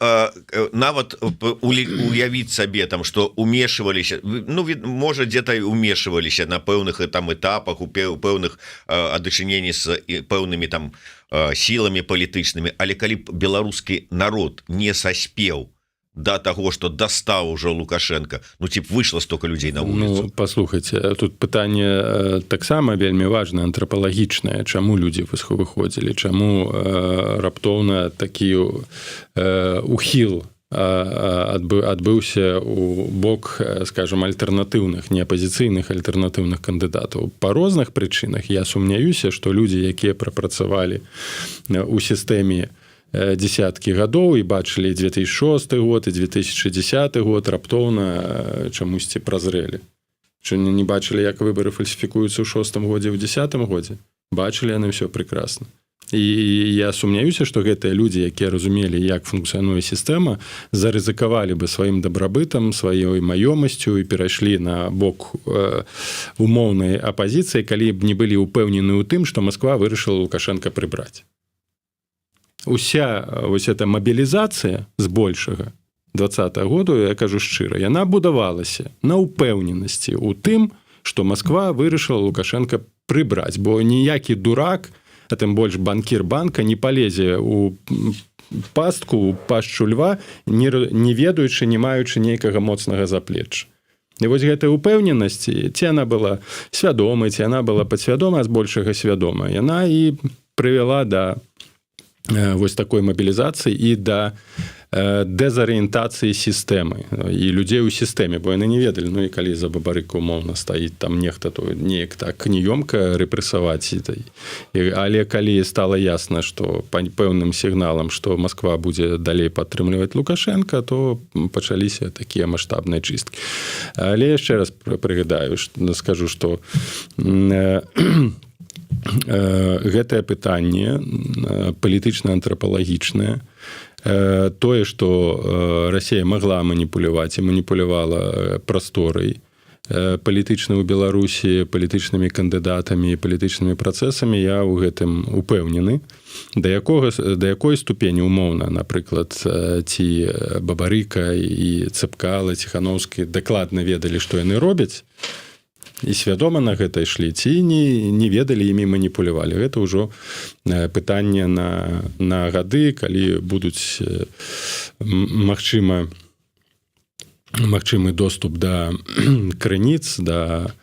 нават уявіць сабе там, что умешваліся, ну, можа, где-то умешваліся на пэўных там этапах, у пэўных адачыненні з пэўнымі там сіламі палітычнымі, але калі б беларускі народ не саспеў до того, что дастаў уже Лукашенко, ну, тип, вышло столько людей на улицу. Ну, послухайте, тут пытанне таксама вельмі важное, антрапалагічнае: чаму людзі выходзілі, чаму раптоўна такі ухіл адбыўся у бок, скажем, альтэрнатыўных, не апазіцыйных, альтэрнатыўных кандыдатаў? Па розных прычынах. Я сумняюся, што людзі, якія прапрацавалі у сістэме десяткі гадоў і бачылі 2006 год і 2010 год, раптоўна чамусьці празрэлі. Що не бачылі, як выбары фальсіфікуюцца ў шостым годзе, ў 10-м годзе? Бачылі яны все прекрасно. І я сумняюся, што гэтыя людзі, якія разумелі, як функцыянуе сістэма, зарызыкавалі бы сваім дабрабытам, сваёй маёмасцю і перайшлі на бок умоўнай апазіцыі, калі б не былі ўпэўнены ў тым, што Москва вырашыла Лукашенко прыбраць. Уся вось эта мабілізацыя збольшага 20-го году, я кажу шчыра, яна будавалася на ўпэўненасці у тым, что Москва вырашыла Лукашенко прыбраць, бо ніякі дурак, а тым больш банкір банка, не палезе у пастку, у пашчу льва, не ведаючы, не маючы нейкага моцнага заплечча. І вось гэтая упэўненасць, ці яна была свядомай, ці яна была падсвядома, збольшага свядома, яна і прывяла да вось такой мабілізацыі і да дэзарыентацыі сістэмы і людзей у сістэме, бо яны не ведалі. Ну і калі за Бабарыка умоўна стаіць там нехта, то неяк так неёмка рэпрэсаваць. Але калі стала ясна, что па пэўным сігналам, что Москва будзе далей падтрымліваць Лукашенко, то пачаліся такія маштабныя чысткі. Але яшчэ раз прыгадаю, скажу, что гэтае пытанне палітычна-антрапалагічнае. Тое, что Расія могла маніпуляваць і маніпулявала прасторай. палітычны ў Беларусі, палітычнымі кандыдатамі, палітычнымі працэсамі. Я ў гэтым упэўнены. Да якой ступені, умоўна, напрыклад, ці Бабарыка і Цапкала, Ціханоўскі дакладна ведалі, што яны робяць, і свядома на гэта ішлі, ці не ведалі, імі маніпулявалі, гэта ўжо пытанне на гады, калі будуць магчымы доступ да крыніц, да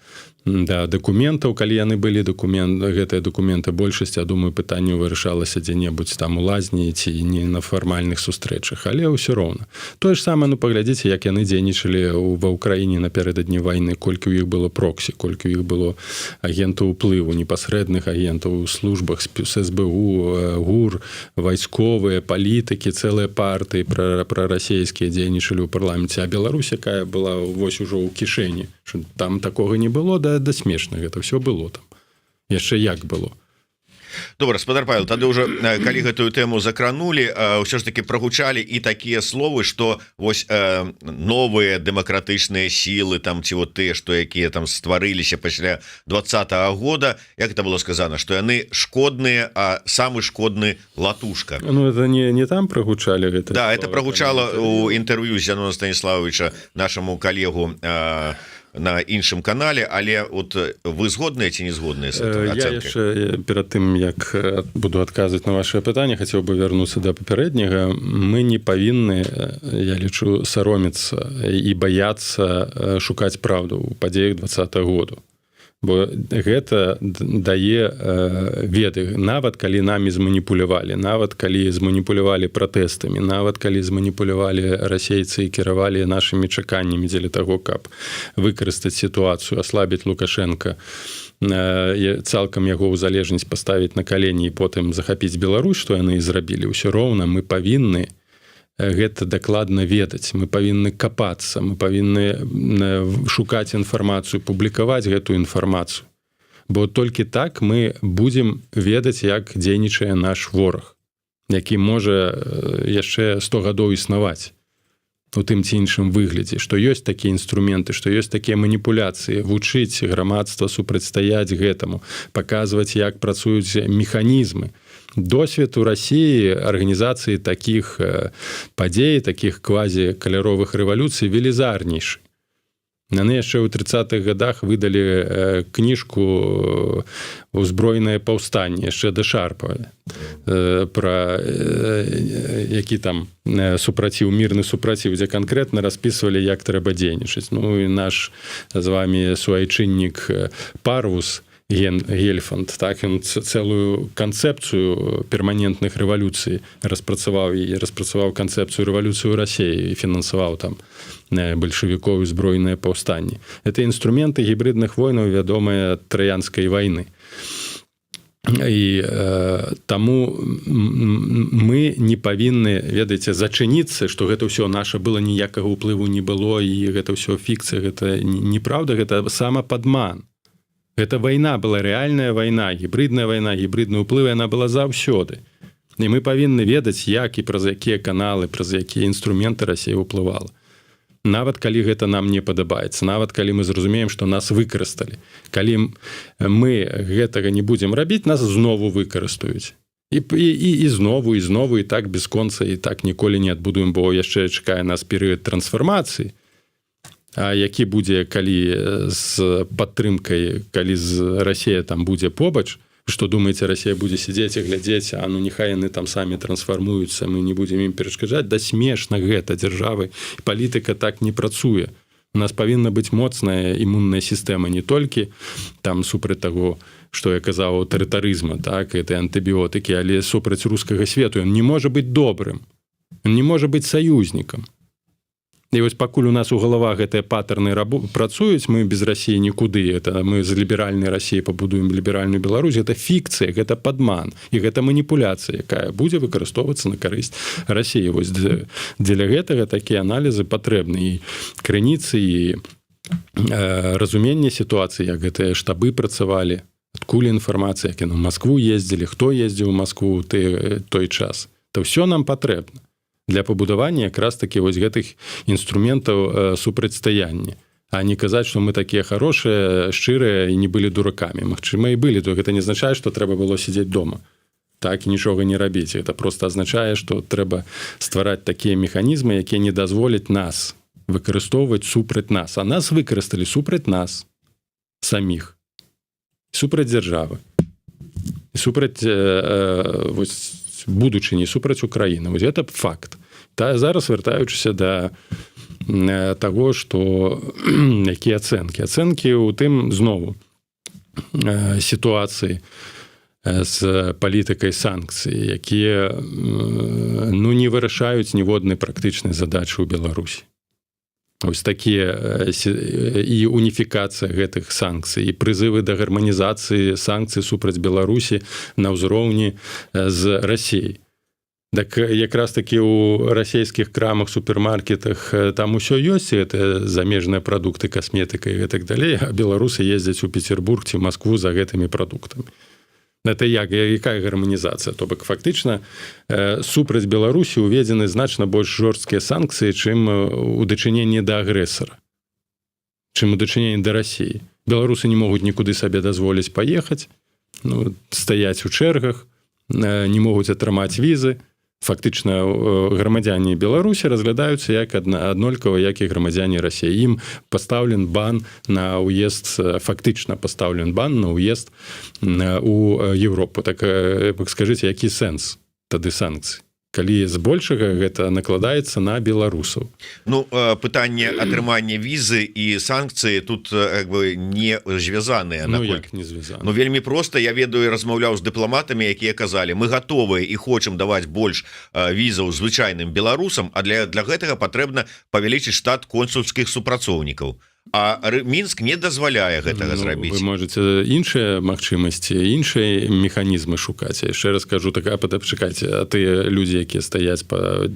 дакументаў, калі яны былі. Гэтыя дакументы, большасць, я думаю, пытанняў вырашалася дзе-небудзь там у лазні ці не на фармальных сустрэчах, але ўсё роўна. Тое ж самае, ну, паглядзіце, як яны дзейнічалі ва Ўкраіне напярэдадні вайны, колькі ў іх было проксі, колькі ў іх было агентаў уплыву, непасрэдных агентаў у службах з СБУ, ГУР, вайсковыя, палітыкі, цэлыя партыі прарасійскія дзейнічалі ў парламенце. А Беларусь, якая была вось ужо ў кішэні, там такога не было? Да смешна, гэта все было там, яшчэ як было. Добра, спадар Павел, тады уже калі гэтую тэму закранули, ўсё ж таки прагучалі і такія словы, что вось новыя дэмакратычныя сілы там ці вот тыя, што якія там стварыліся пасля 20-го года, як это было сказано, что яны шкодныя, а самы шкодны Латушка. Ну, это не там прагучалі гэта. Да, это прагучала у інтэрв'ю Зянона Станіславовича нашаму калегу на іншым канале. Але вот вы згодныя ці не згодныя? Я яшчэ перад тым, як буду адказваць на ваше пытанне, хацеў бы вярнуцца да папярэдняга. Мы не павінны, я лічу, саромецца і баяцца шукаць праўду ў падзеях 20-го году, бо гэта дае веды. Нават калі намі зманіпулявалі, нават калі зманіпулявалі пратэстамі, нават калі зманіпулявалі расейцы і кіравалі нашымі чаканнямі дзеля таго, каб выкарыстаць сітуацыю, аслабіць Лукашенко, цалкам яго ў залежнасць паставіць, на калені і потым захапіць Беларусь, што яны і зрабілі, ўсё роўна мы павінны гэта дакладна ведаць, мы павінны капацца, мы павінны шукаць інфармацыю, публікаваць гэтую інфармацыю, бо толькі так мы будзем ведаць, як дзейнічае наш вораг, які можа яшчэ 100 гадоў існаваць у тым ці іншым выглядзе, што ёсць такія інструменты, што ёсць такія маніпуляцыі, вучыць грамадства супрацьстаяць гэтаму, паказваць, як працуюць механізмы. Досвед у Расіі арганізацыі такіх падзей, такіх квазі каляровых рэвалюцый, велізарнейшы. Яны яшчэ ў 30-х годах выдалі кніжку «Узброенае паўстанне», яшчэ да Шарпа, пра які там супраціў, мірны супраціў, дзе канкрэтна распісвалі, як трэба дзейнічаць. Ну і наш з вами суайчыннік Парвус, Гельфанд, так, ён цэлую канцэпцыю перманентных рэвалюцый распрацаваў і распрацаваў канцэпцыю рэвалюцыю Расеі і фінансаваў там бальшавікоў, узброенае паўстанне. Это інструменты гібридных войнаў, вядомыя Траянскай войны. І таму мы не павінны, ведаеце, зачыніцца, што гэта ўсё наша было, ніякага ўплыву не было і гэта ўсё фікцыя. Гэта неправда, гэта самападман. Гэта вайна была, рэальная вайна, гібридная вайна, гібридны ўплыў, она была заўсёды. І мы павінны ведаць, як і праз якія каналы, праз якія інструменты Расія ўплывала. Нават калі гэта нам не падабаецца, нават калі мы зразумеем, што нас выкарысталі. Калі мы гэтага не будзем рабіць, нас знову выкарыстаюць. І знову, і знову, і так бясконца, і так ніколі не адбудуем, бо яшчэ чакае нас перыяд трансфармацыі. А які будзе, калі з падтрымкай, калі з Расія там будзе побач? Что думаеце, Расія будзе сидзець і глядзець: «А ну нехай яны там самі трансфармуюцца, мы не будзем ім перашкаджаць»? Да смешна гэта. Дзяржавы, палітыка так не працуе. У нас павінна быць моцная імунная сістэма, не толькі там супраць таго, что я казаў, аўтарытарызма, так, это антыбіотыкі, але супраць рускага свету. Ён не можа быць добрым, не можа быць саюзнікам. І вось пакуль у нас у галавах гэтыя паттерны працуюць, «мы без Расіі нікуды», это «мы з ліберальнай Расіі пабудуем ліберальную Беларусь», это фікцыя, гэта падман і гэта маніпуляцыя, якая будзе выкарыстоўвацца на карысць Расіі. Вось дзеля гэтага такія аналізы патрэбны, і крыніцы, і разуменне сітуацыі, як гэтыя штабы працавалі, адкуль інфармацыя, як яны ў Москву ездзілі, хто ездзіў у Москву той час. То ўсё нам патрэбна для пабудавання якраз таки вось гэтых інструментаў супрацьстаяння. А не казаць, что мы такія хорошие, шчырыя і не былі дуракамі. Магчыма, і былі, то гэта не азначае, что трэба было сидеть дома так і нічога не рабіць. Это просто азначае, что трэба ствараць такія механізмы, якія не дазволяць нас выкарыстоўваць супраць нас. А нас выкарысталі супраць нас саміх, супраць дзяржавы, супраць вось, будучыні, супраць Украіны. Вось это факт. Та зараз, вяртаючыся да таго, что якія ацэнкі у тым знову сітуацыі з палітыкай санкцый, якія, ну, не вырашаюць ніводнай практычнай задачы ў Беларусі. Ось такія і уніфікацыя гэтых санкцый, і прызывы да гарманізацыі санкцый супраць Беларусі на ўзроўні з Расіяй. Так якраз таки у расійскіх крамах, супермаркетах там усё ёсць, это замежныя прадукты, касметыка і гэтак далей, а беларусы ездзяць у Петербург ці Москву за гэтымі прадуктамі. Это як, якая гарманізацыя? То бок фактычна супраць Беларусі уведзены значна больш жорсткія санкцыі, чым у дачыненні да агрэсара, чым у дачыненні да Расіі. Беларусы не могуць нікуды сабе дазволіць паехаць, ну, стаяць у чэргах, не могуць атрымаць візы. Фактычна грамадзяне Беларусі разглядаюцца як аднолькава, як і грамадзяне Расіі. Ім пастаўлен бан на ўезд, фактычна пастаўлен бан на ўезд у Европу. Так скажите, які сэнс тады санкцый, калі збольшага гэта накладаецца на беларусаў? Ну, пытанне атрымання візы і санкцыі тут как бы не звязаныя. Ну, як не звязаны? Ну, вельмі просто. Я ведаю, размаўляў з дыпламатамі, якія казалі: «Мы гатовыя і хочам даваць больш візаў звычайным беларусам, а для гэтага патрэбна павялічыць штат консульскіх супрацоўнікаў», а Мінск не дазваляе гэтага, ну, зрабіць. Вы можете іншыя магчымасці, іншыя механізмы шукаць. Яшчэ раз кажу, так, а пачакайце, а тыя людзі, якія стаяць по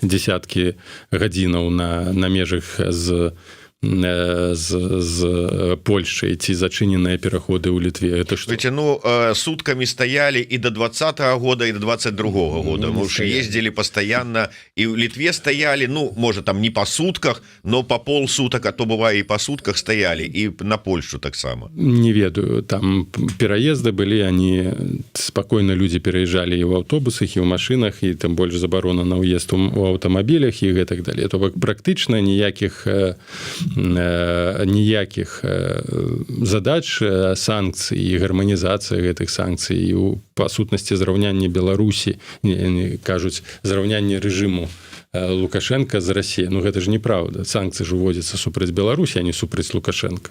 десяткі гадзінаў на межах з Польшай ці зачыненыя пераходы ў Літве, это что? Ну, сутками стояли и до 20-го года, и до 22-го года. Ну, мы уж ездили постоянно, и в Литве стояли, ну, может, там не по сутках, но по полсуток, а то бывает и по сутках стояли, и на Польшу таксама. Не ведаю, там переезды были, они спокойно, люди переезжали и в автобусах, и в машинах, и там больше забарона на уезд у автомобилях и так далее. То бок практычна ніякіх задач санкцый і гарманізацыя гэтых санкцый і у па сутнасці зраўнянне Беларусі, не, кажуць, зраўнянне рэжыму Лукашенко з Расіяй. Ну, гэта ж неправда. Санкцыі ж уводзяцца супраць Беларусі, а не супраць Лукашенко.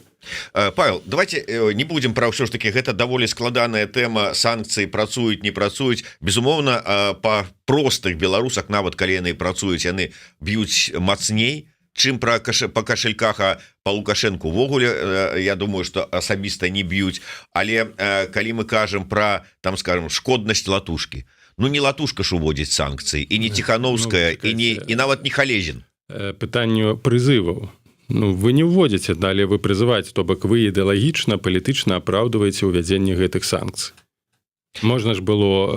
Павел, давайте не будем про, ўсё ж таки гэта даволі складаная тэма: санкцыі працуюць, не працуюць. Безумоўна, по простых беларусах, нават калі яны працуюць, яны б'юць мацней, чым по кошельках, а по Лукашенко увогуле, я думаю, что асабіста не б'юць. Але калі мы кажам про там, скажем, шкоднасць Латушки, ну, не Латушка ж уводзіць санкцыі, і не Тихановская, ну, і не і нават не Халезін. Пытанню прызываў. Ну, вы не вводзіце, далее вы прызываеце, то бок вы ідэалагічна, палітычна апраўдваеце ўвядзенне гэтых санкцый. Можна ж было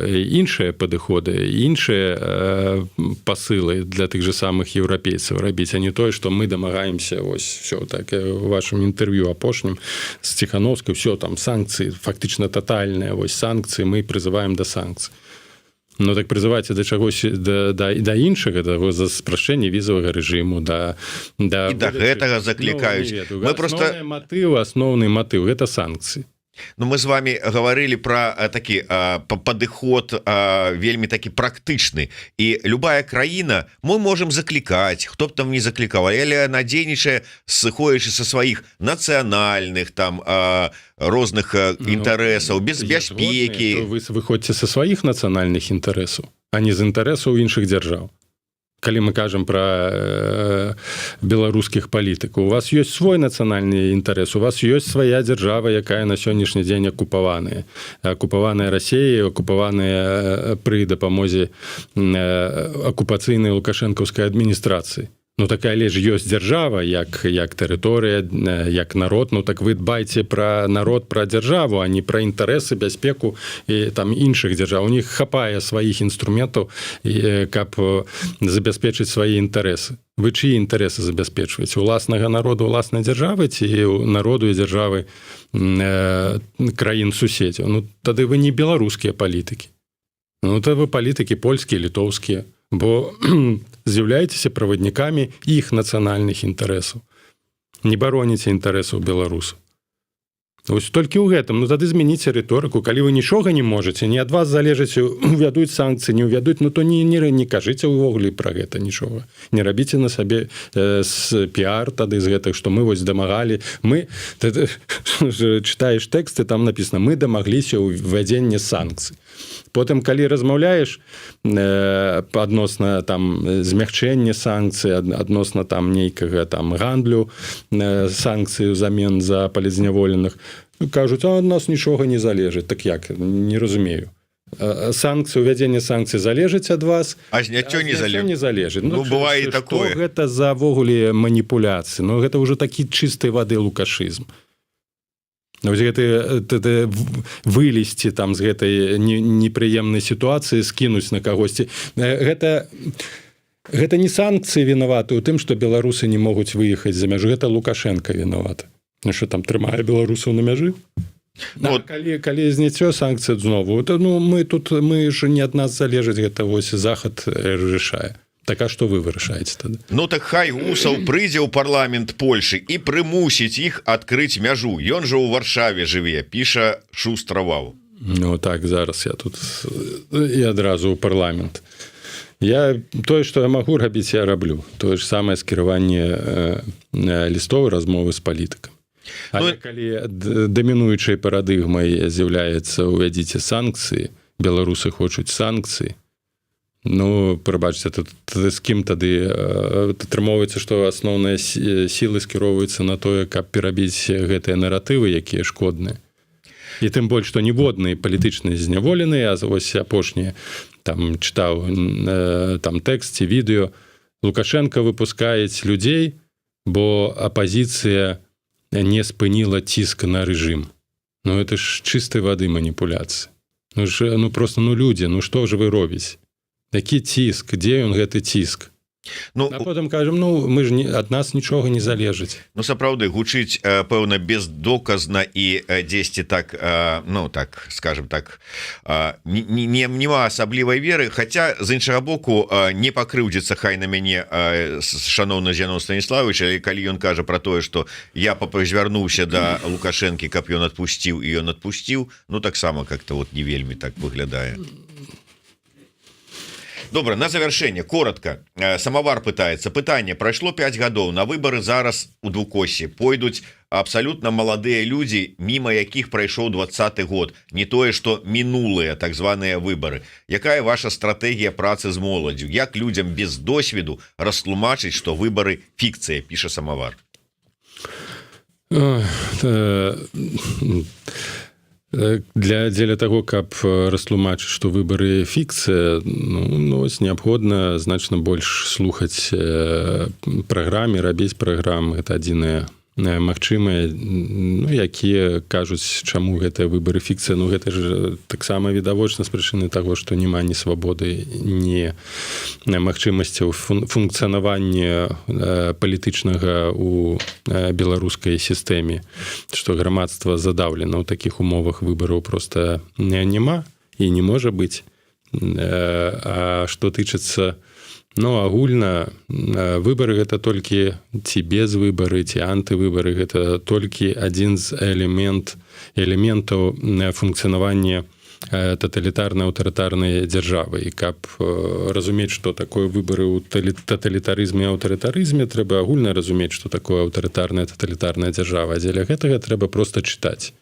іншыя падыходы, іншыя пасылы для тых же самых еўрапейцаў рабіць, а не тое, что мы дамагаемся ось все так. У вашем інтэрв'ю апошнім з Ціхановскай все там санкцыі фактычна тотальныя, вось санкцыі, мы прызываем да санкцый. Ну так прызывайце да чагось, да іншага, да за спрашчэння візавага рэжыму, да І да гэтага заклікаюць. Ну, мы просто матыў, асноўны матыў — гэта санкцыі. Ну, мы з вами гаварылі про такі падыход, вельмі такі практычны, і любая краіна, мы можем заклікаць, хто б там не заклікаў, але она дзейнічае, сыходзячы са сваіх нацыянальных там розных, ну, інтарэсаў, без бяспекі. Вы выходзьце са сваіх нацыянальных інтарэсаў, а не з інтарэсаў іншых дзяржаў. Калі мы кажам про беларускіх палітыкаў, у вас ёсць свой нацыянальны інтарэс, у вас ёсць свая дзяржава, якая на сённяшні дзень акупаваная Расіяй, акупаваная пры дапамозе акупацыйнай лукашэнкаўскай адміністрацыі. Ну так, але ж ёсць дзяржава як тэрыторыя, як народ. Ну так вы дбайце пра народ, пра дзяржаву, а не пра інтарэсы, бяспеку і там іншых дзяржаў. У них хапае сваіх інструментаў, каб забяспечыць свае інтарэсы. Вы чьи інтарэсы забяспечваеце: уласнага народу, уласнай дзяржавы ці народу і дзяржавы краін суседзяў? Ну тады вы не беларускія палітыкі. Ну то вы палітыкі польскія, літоўскія, бо з'яўляецеся праваднікамі іх нацыянальных інтарэсаў, не бароніце інтарэсаў беларусаў. Ось толькі ў гэтым. Ну тады змяніце рыторыку. Калі вы нічога не можете, не ад вас залежыць, увядуць санкцыі, не увядуць, ну то не кажыце ўвогуле пра гэта нічога, не рабіце на сабе с піар тады з гэтых, што мы вось дамагалі. Мы ты, читаешь тэксты, там написано: «Мы дамагліся ўвядзення санкцый». Потым, калі размаўляеш адносна там змягчэння санкцый, адносна там нейкага там гандлю санкцыі взамен за палітзняволеных, кажуць: «А ад нас нічога не залежыць». Так як, не разумею, санкцыі, увядзенне санкцый залежыць ад вас, а зняццё не залежыць? Не залежыць. Ну, бывае такое. Гэта за ўвогуле маніпуляцыі? Ну гэта ўжо такі чыстай вады лукашызм. Гэты вылезці там з гэтай непрыемнай сітуацыі, скінуць на кагосьці. Гэта не санкцыі вінаваты ў тым, што беларусы не могуць выехаць за мяжу, гэта Лукашенко вінаваты. Ну, что там трымае беларусаў на мяжы. Ну, вот. Калі зняццё санкцый, знову то: «Ну мы тут, мы ж не ад нас залежыць, гэта вось Захад рашае». Так а что вы вырашаеце тады? Ну так хай Усаў прыйдзе ў парламент Польшы і прымусіць іх адкрыць мяжу, ён жа ў Варшаве жыве, піша Шустраваў. Ну так, зараз я тут і адразу ў парламент. Я тое, что я магу рабіць, я раблю. Тое ж самае скіраванне лістоў, размовы з палітыкам. Ну, калі дамінуючай парадыгмай з'яўляецца «увядзіце санкцыі, беларусы хочуць санкцыі», ну прабачце, тут з кім тады атрымоўваецца, што асноўныя сілы скіроўваюцца на тое, каб перабіць гэтыя наратывы, якія шкодныя? І тым больш што ніводныя палітычныя зняволеныя, а вось апошнія там чытаў там тэкст ці відэо: Лукашенко выпускаюць людзей, бо апазіцыя не спыніла ціск на рэжым. Ну это ж чыстай вады маніпуляцыі. Ну ж, ну просто, ну людзі, ну что же вы робіць? Такі ціск, дзе ён, гэты ціск? Ну а потым кажам: «Ну мы ж не ад нас нічога не залежыць». Ну сапраўды гучыць пэўна бездоказна і дзесьці так, ну так, скажем так, не, няма асаблівай веры. Хотя, з іншага боку, не пакрыўдзіцца хай на мяне шаноўны Зянон Станіславович, але калі ён кажа про тое, что я звярнуўся до Лукашэнкі, каб ён адпусціў, і ён адпусціў, ну таксама как-то вот не вельмі так выглядае. Добра, на завершэнне коротко. Самовар пытается пытанне: прайшло 5 гадоў, на выборы зараз у двукосе пойдуць абсолютно маладыя людзі, мимо якіх прайшоў 20-ы год, не тое что мінулыя так званыя выборы. Якая ваша стратэгія працы з моладдзю, як людзям без досведу растлумачыць, что выборы фікцыя, піша Самовар? Дзеля таго, каб растлумачыць, што выбары фікцыя, ну, ось неабходна значна больш слухаць праграме, рабіць праграм. Это адзінае магчымае, ну, якія кажуць, чаму гэтыя выбары фікцыя. Ну гэта ж таксама відавочна: з прычыны таго, што няма ні свабоды, ні магчымасцяў функцыянавання палітычнага у беларускай сістэме, што грамадства задаўлена. Ў такіх умовах выбараў просто няма і не можа быць. А што тычыцца, ну, агульна, выбары гэта толькі, ці без выбары, ці антывыбары, гэта толькі адзін з элементаў функцыянавання таталітарнай, аўтарытарнай дзяржавы. І каб разумець, што такое выбары ў таталітарызме, аўтарытарызме, трэба агульна разумець, што такое аўтарытарная, таталітарная дзяржава. Дзеля гэтага трэба просто чытаць,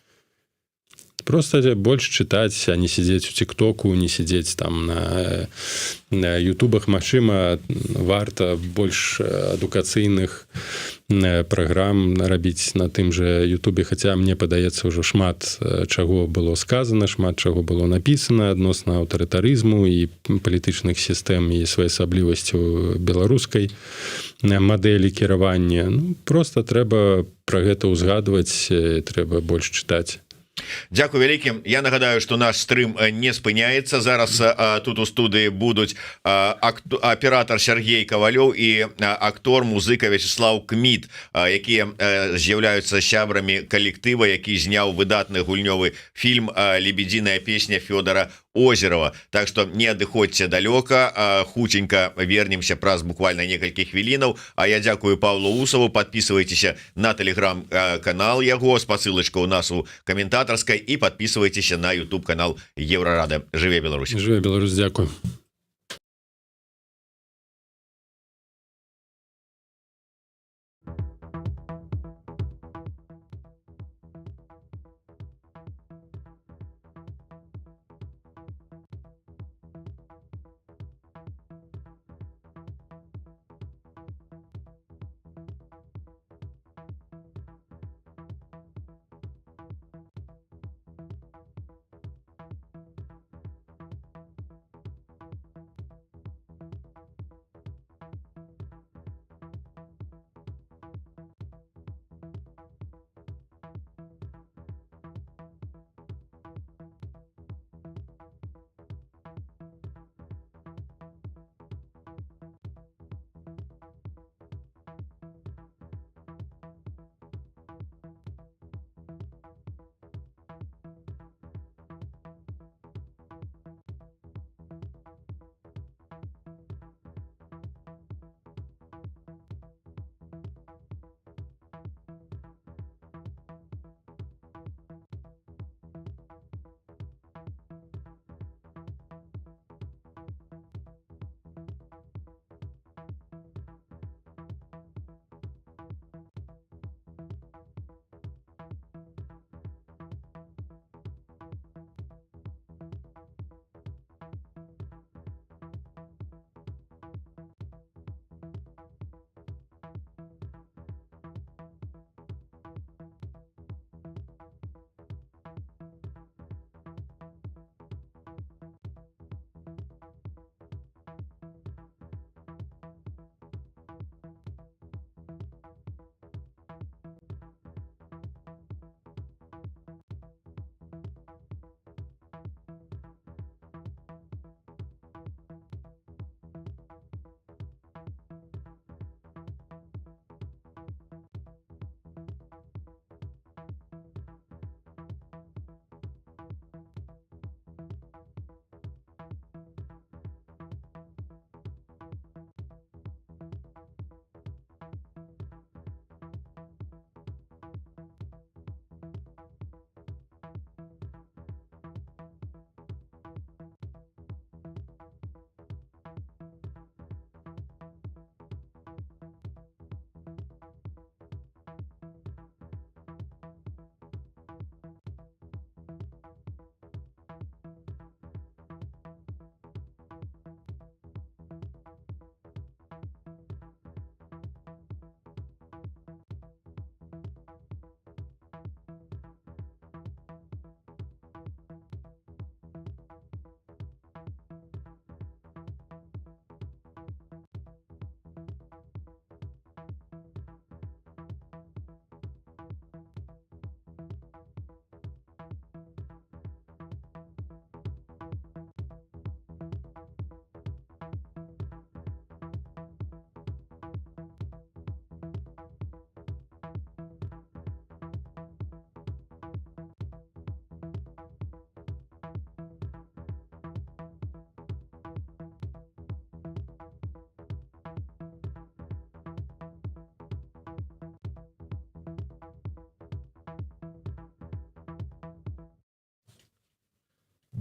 просто больш чытаць, а не сидзець у тиктоку, не сидзець там на ютубах. Магчыма, варта больш адукацыйных праграм рабіць на тым же Ютубе. Хаця мне падаецца, ўжо шмат чаго было сказано, шмат чаго было написано адносна аўтарытарызму і палітычных сістэм і своеасаблівасцю беларускай мадэлі кіравання. Ну, просто трэба про гэта ўзгадваць, трэба больш чытаць. Дзякуй вялікі. Я нагадаю, что наш стрым не спыняецца. Зараз тут у студыі будуць аператор Сяргей Кавалёў і актор, музыка Вячаслаў Кміт, якія з'яўляюцца сябрамі калектыва, які зняў выдатны гульнёвы фільм «Лебединая песня Федора Озерова». Так что не адыходзьце далёка, хуценька вернемся, праз буквально некалькі хвілінаў. А я дзякую Паўлу Усаву. Падпісвайцеся на телеграм канал яго, спасылочка у нас у каментатарской, і падпісвайцеся на YouTube канал Еўрарадыё. Жыве Беларусь! Жыве Беларусь! Дзякую.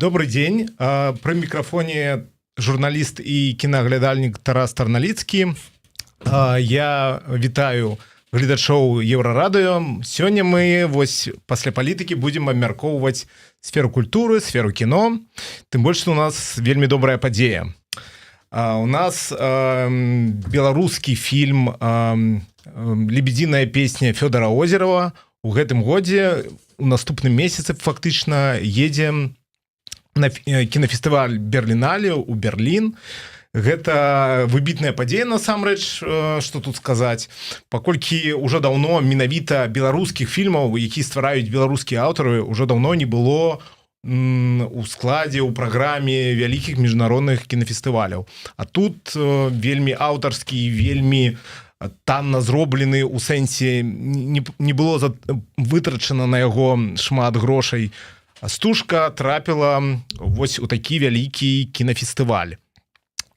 Добрый день. Пры мікрафоне журналіст і кінаглядальнік Тарас Тарналіцкі. Я вітаю гледачоў Еўрарадыё. Сёння мы вось пасля палітыкі будзем абмяркоўваць сферу культуры, сферу кіно. Тым больш, што у нас вельмі добрая падзея. У нас беларускі фільм «Лебединая песня» Фёдора Озерова у гэтым годзе, у наступным месяцы фактычна, едзе на кінафестываль Берлінале у Берлін. Гэта выбітная падзея насамрэч, что тут сказаць, паколькі ўжо даўно менавіта беларускіх фільмаў, які ствараюць беларускія аўтары, ўжо даўно не было у складзе, у праграме вялікіх міжнародных кінафестываляў. А тут вельмі аўтарскі, вельмі танна зроблены, у сэнсе не было вытрачана на яго шмат грошай, стужка трапіла вось у такі вялікі кінафестываль.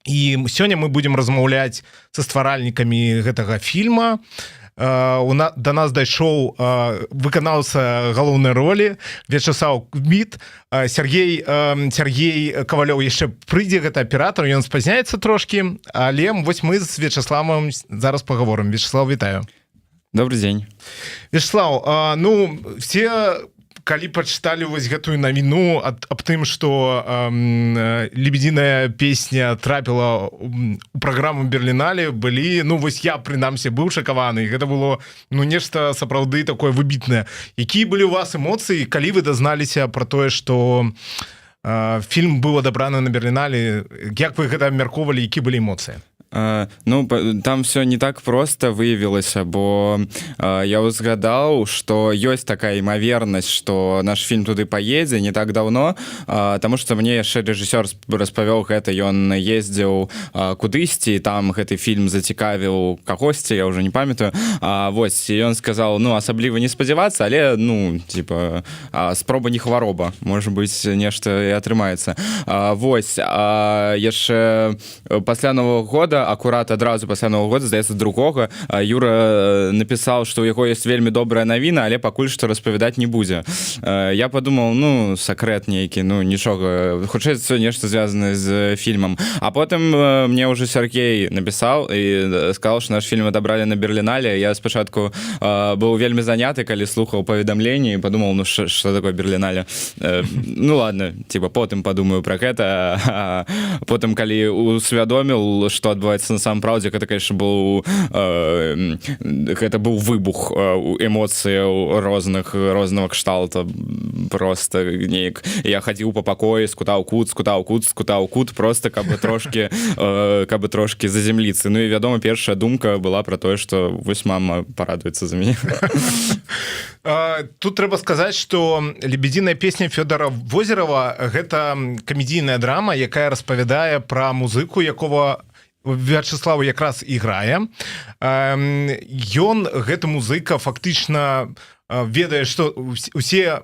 І сёння мы будем размаўляць са стваральнікамі гэтага фільма. До нас дайшоў выканаўца галоўнай ролі Вячаслаў Кміт. Сергей Кавалёў яшчэ прыйдзе, гэта аператор, ён спазняецца трошки, але вось мы з Вячаславам зараз паговорым. Вячаслаў, вітаю. Добрый день. Вячаслаў, ну, все, калі пачыталі вось гэтую навіну аб тым, что «Лебединая песня» трапіла у праграму Берлінале, былі, ну вось я прынамсі быў шакаваны. Гэта было, ну, нешта сапраўды такое выбітнае. Якія былі у вас эмоцыі, калі вы дазналіся про тое, что фільм быў адабраны на Берлінале? Як вы гэта абмяркоўвалі, які былі эмоцыі? Ну, там все не так просто выявілася, бо я узгадаў, что ёсць такая імавернасць, что наш фільм туды паедзе, не так давно, таму что мне яшчэ рэжысёр распавёў гэта. Ён ездзіў кудысьці, там гэты фільм зацікавіў кагосьці, я уже не памятаю. Вось, ён сказал: «Ну, асабліва не спадзявацца, але, ну, типа, спроба не хвароба, может быть, нешта і атрымаецца». Вось, яшчэ пасля Нового года, акурат адразу пасля Нового года, здаецца, другога, Юра напісаў, что у яго есть вельмі добрая навіна, але пакуль што распавядаць не будзе. Я подумал: «Ну, сакрэт нейкі, ну нічога, хутчэй нешта звязаны з фільмам». А потым мне уже Сергей напісаў і сказал, что наш фільм адабралі на Берлінале. Я спачатку быў вельмі заняты, калі слухаў паведамленне, подумал: «Ну, что такое Берлінале? Ну ладно, типа, потым подумаю про гэта». Потым, калі усвядоміл, что адбываецца на самом праўдзе, гэта, конечно, был гэта быў выбух эмоцыяў розных, рознага кшталта. Просто неяк я хадзіў по пакоі з кута ў кут, з кута ў кут, з кута ў кут, просто каб трошки заземліцца. Ну і, вядома, першая думка была про тое, что вось мама парадуецца за мяне. Тут трэба сказаць, что «Лебединая песня» Фёдора Возерова — гэта камедійная драма, якая распавядае пра музыку, якога Вячаслаў якраз іграе. Ён, гэты музыка, фактычна ведае, што усе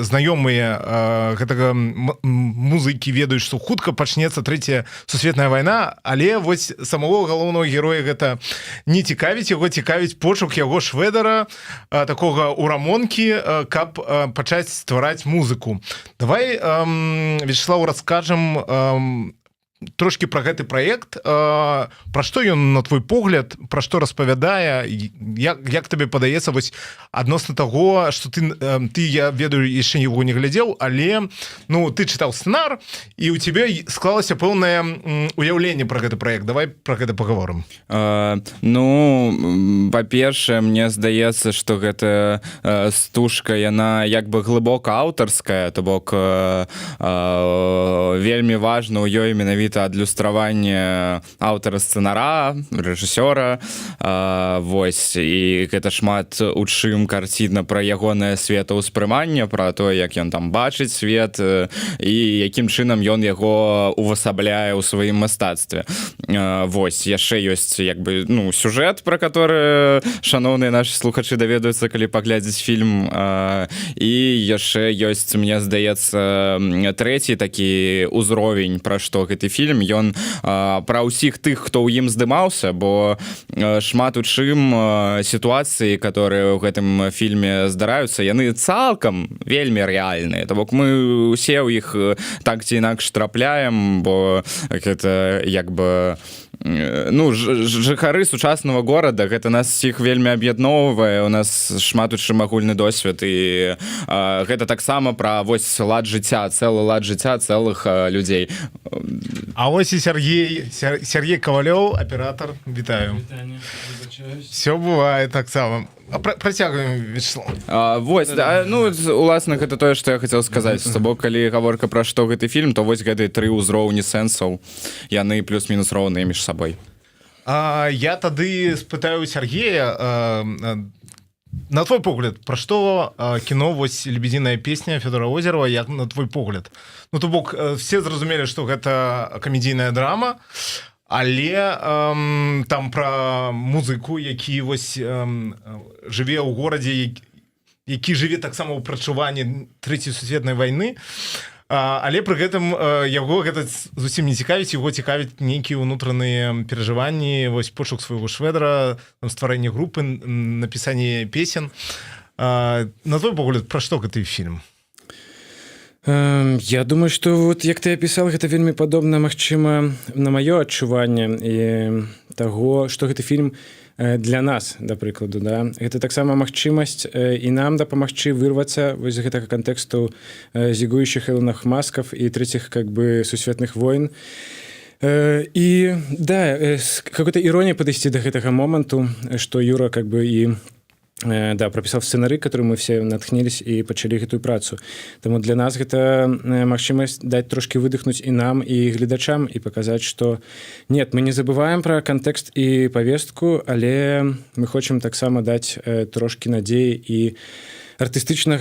знаёмыя гэтага музыкі ведаюць, што хутка пачнецца Трэцяя сусветная вайна, але вось самого галоўнага героя гэта не цікавіць. Яго цікавіць пошук яго швэдара, такога у рамонкі, каб пачаць ствараць музыку. Давай, Вячаслаў, раскажам трошки про гэты проект, пра што ён, на твой погляд, пра што распавядае, як табе падаецца вось адносна таго, что ты, я ведаю, яшчэ его не глядзеў, але, ну, ты чытаў сцэнар і у тебе склалася пэўнае уяўленне про гэты проект. Давай про гэта паговорым. Ну, па-першае, мне здаецца, что гэта стужка, яна як бы глыбока аўтарская, то бок вельмі важна ў ёй менавіта адлюстраванне аўтара сцэнара, рэжысёра. Вось, і гэта шмат у чым карціна пра ягонае светаўспрыманне, пра тое, як ён там бачыць свет і якім чынам ён яго увасабляе ў сваім мастацтве. Вось, яшчэ ёсць як бы, ну, сюжэт, про который шаноўныя наши слухачы даведаюцца, калі паглядзець фільм. І яшчэ ёсць, мне здаецца, трэці такі ўзровень, пра што гэты фільм: ён пра ўсіх тых, хто ў ім здымаўся, бо шмат у чым сітуацыі, которые ў гэтым фільме здараюцца, яны цалкам вельмі рэальныя, то бок мы усе ў іх так ці інакш трапляем, бо гэта як бы ну, жыхары сучаснага горада. Гэта нас усіх вельмі аб'ядноўвае, у нас шмат у чым агульны досвед, і гэта таксама пра вось лад жыцця, цэлы лад жыцця цэлых людзей. А вось і Сяргей, Сяргей Кавалёў, аператор. Вітаю. Все бывает таксама. Працягваем, Вячаслаў. Вось, да, ну, уласна, гэта тое, што я хацеў сказаць. То бок, калі гаворка пра што гэты фільм, то вось гэты тры ўзроўні сэнсаў, яны плюс-мінус роўныя між сабой. Я тады спытаю Сяргея: на твой погляд, пра што кіно вось «Лебединая песня» Федора Озерова, як на твой погляд? Ну, то бок все зразумелі, што гэта камедійная драма, але там пра музыку, які вось жыве ў горадзе, які жыве таксама ў прачуванні Трэцяй сусветнай вайны, але пры гэтым яго гэта зусім не цікавіць, яго цікавіць нейкія ўнутраныя перажыванні, вось пошук свайго швэдра, там, стварэнне групы, напісанне песен. На твой погляд, пра што гэты фільм? Я думаю, что вот як ты апісал, гэта вельмі падобна, магчыма, на маё адчуванне і таго, што гэты фільм для нас, да прыкладу, да. Гэта таксама магчымасць і нам дапамагчы вырвацца вось з гэтага кантэксту зігуючых Ілонах Маскаў і трэціх как бы сусветных войн. І да, з какой-то іроніяй падысці да гэтага моманту, што Юра как бы і да, прапісаў сцэнары, который мы все натхнілись і пачалі гэтую працу. Таму для нас гэта магчымасць даць трошки выдохнуць і нам, і гледачам, і паказаць, что нет, мы не забываем про кантэкст і павестку, але мы хочам таксама даць трошки надзеі і артыстычнай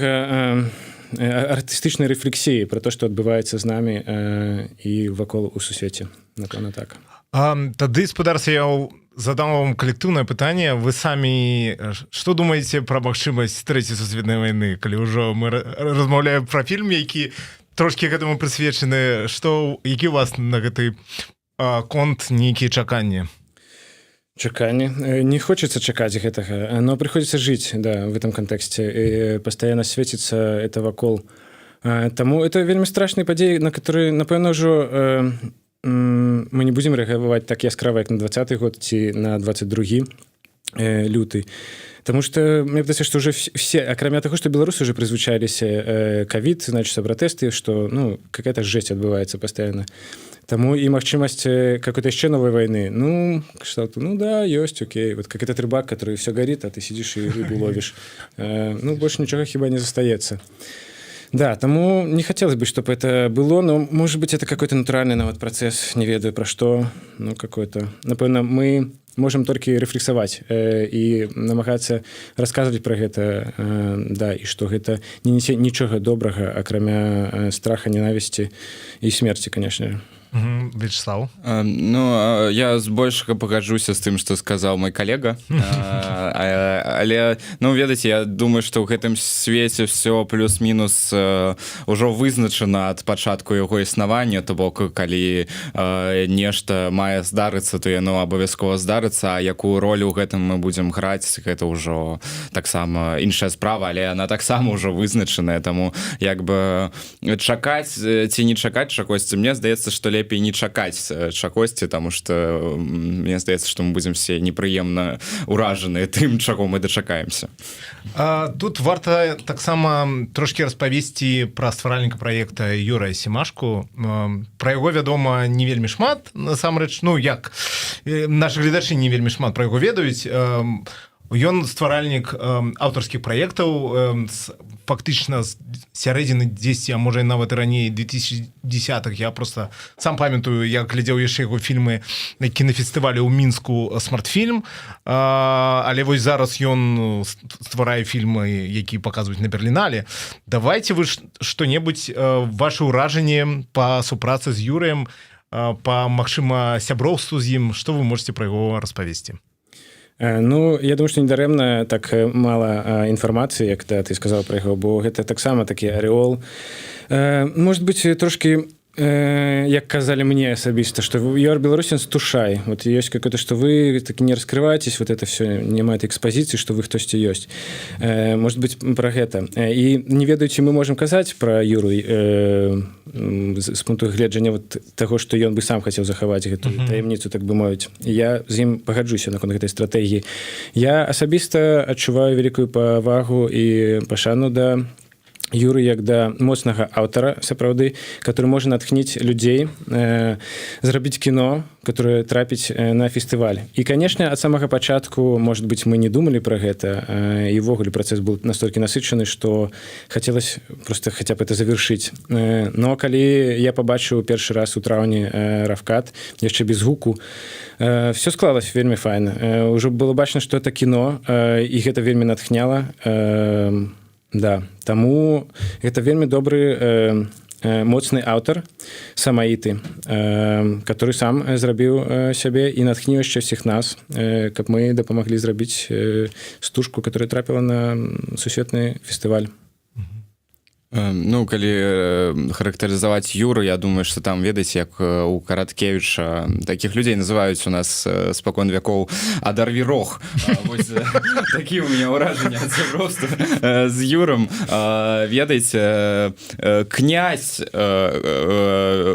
рэфлексіі про то, что адбываецца з намі і вакол у сусвеце. Напэўна, так. Тады, спадарства, я задам вам калектыўнае пытанне: вы самі што думаеце пра магчымасць Трэцяй сусветнай вайны, калі ўжо мы размаўляем пра фільм, які трошки гэтаму прысвечаны? Што, які у вас на гэты конт нейкія чаканні? Чаканне? Не хочется чакаць гэтага, но приходится жить, да, в этом контексте и постоянно светится это вакол. Таму это вельмі страшныя падзеі, на которые, напэўна, ўжо мы не будзем рэагаваць так яскрава, як на 20-ы год ці на 22 люты. Таму что мне падаецца, что уже все, акрамя таго, что беларусы уже прызвычаліся, ковид, значит, пратэсты, что, ну, какая-то жесть адбываецца постоянно. Таму і магчымасць какой-то яшчэ новой войны, ну, кшталту, ну да, ёсць, окей, вот как этот рыбак, который все горит, а ты сидишь и рыбу ловишь. Ну, больше ничего хіба не застаецца. Да, таму не хотелось бы, чтобы это было, но, может быть, это какой-то натуральный нават процесс, не ведаю про что, ну, какой-то. Напэўна, мы можем толькі рэфлексаваць і намагацца расказваць про гэта, да, і што гэта не несе нічога добрага, акрамя страха, ненавісці і смерці, конечно. Вячаслаў? Ну, я збольшага пагаджуся з тым, што сказаў мой калега. Але, ну, ведаеце, я думаю, што ў гэтым свеце все плюс-мінус ўжо вызначана ад пачатку яго існавання. То бок, калі нешта мае здарыцца, то яно абавязкова здарыцца, а якую ролю ў гэтым мы будзем граць, гэта ўжо таксама іншая справа, але она таксама ўжо вызначаная. Таму як бы чакаць ці не чакаць чагосьці, мне здаецца, што лепей не чакаць чагосьці, таму что мне здаецца, што мы будзем все непрыемна уражаныя тым, чаго мы дачакаемся. Тут варта таксама трошки распавесці пра стваральніка праекта Юрая Семашку. Пра яго вядома не вельмі шмат насамрэч, ну, як нашы гледачы не вельмі шмат пра яго ведаюць. Ён стваральнік аўтарскіх праектаў фактычна з сярэдзіны 10, а можа, і нават і раней, 2010-х. Я просто сам памятаю, я глядзеў яшчэ яго фільмы на кінафестывале ў Мінску «Смартфільм», але вось зараз ён стварае фільмы, якія паказваюць на Берлінале. Давайте вы што-небудзь, ваше ўражанне па супрацы з Юрыем, па, магчыма, сяброўству з ім, што вы можете пра яго распавесці? Ну, я думаю, што недарэмна так мала інфармацыі, як да, ты сказаў пра яго, бо гэта таксама такі арэол. Может быть, трошки Як казалі мне асабіста, что you're Belarusian, too shy, вот есть какое-то, что вы так не раскрываетесь, вот это все, няма этой экспозиции, что вы хтосьці ёсць. Может быть, про гэта. І не ведаючы, мы можем казаць про Юру з пункту гледжання вот того, что ён бы сам хацеў захаваць гэту таямніцу, так бы мовіць. Я з ім пагаджуся наконт гэтай стратэгіі. Я асабіста адчуваю вялікую павагу і пашану да Юры як да моцнага аўтара сапраўды, который можа натхніць людзей зрабіць кіно, которое трапіць на фестываль. І, конечно, ад самага пачатку, может быть, мы не думалі про гэта, і ўвогуле працэс был настолькі насычаны, что хотелось просто хотя бы это завершить. Но калі я побачыў першы раз у траўні rough cut, яшчэ без гуку, все склалось вельмі файна. Ўжо было бачна, что это кіно, і гэта вельмі натхняла. Да, таму гэта вельмі добры, моцны аўтар, самаіты, который сам зрабіў сябе і натхніў яшчэ всех нас, каб мы дапамаглі зрабіць стужку, которая трапіла на сусветны фестываль. Ну, калі характарызаваць Юру, я думаю, что там, ведаеце, як у Караткевіча, таких людзей называюць у нас спакон вякоў «адарві рог». Вось, такі у меня ўражанне просто з Юрам, ведаеце, князь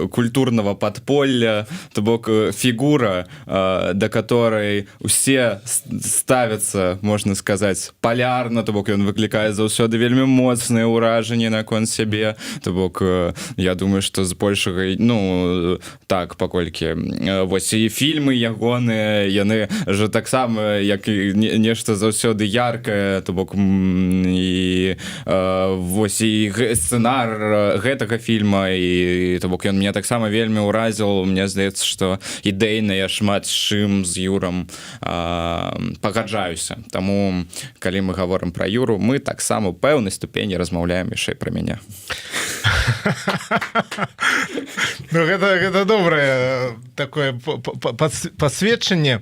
культурного подполья, то бок фігура, да которой усе ставятся, можна сказаць, полярна, то бок ён выклікае заўсёды вельмі моцныя ўражанні наконт сябе. То бок я думаю, что збольшага, ну так, паколькі вось і фільмы ягоныя, яны же таксама як і нешта заўсёды яркае, то бок і вось і сцэнар гэтага фільма, і то бок ён меня таксама вельмі ўразіл. Мне здаецца, что ідэйна я шмат з чым з Юрам пагаджаюся. Таму калі мы гаворым про Юру, мы таксама у пэўнай ступені размаўляем яшчэ і пра мяне. Ну, гэта добрае такое пасведчанне.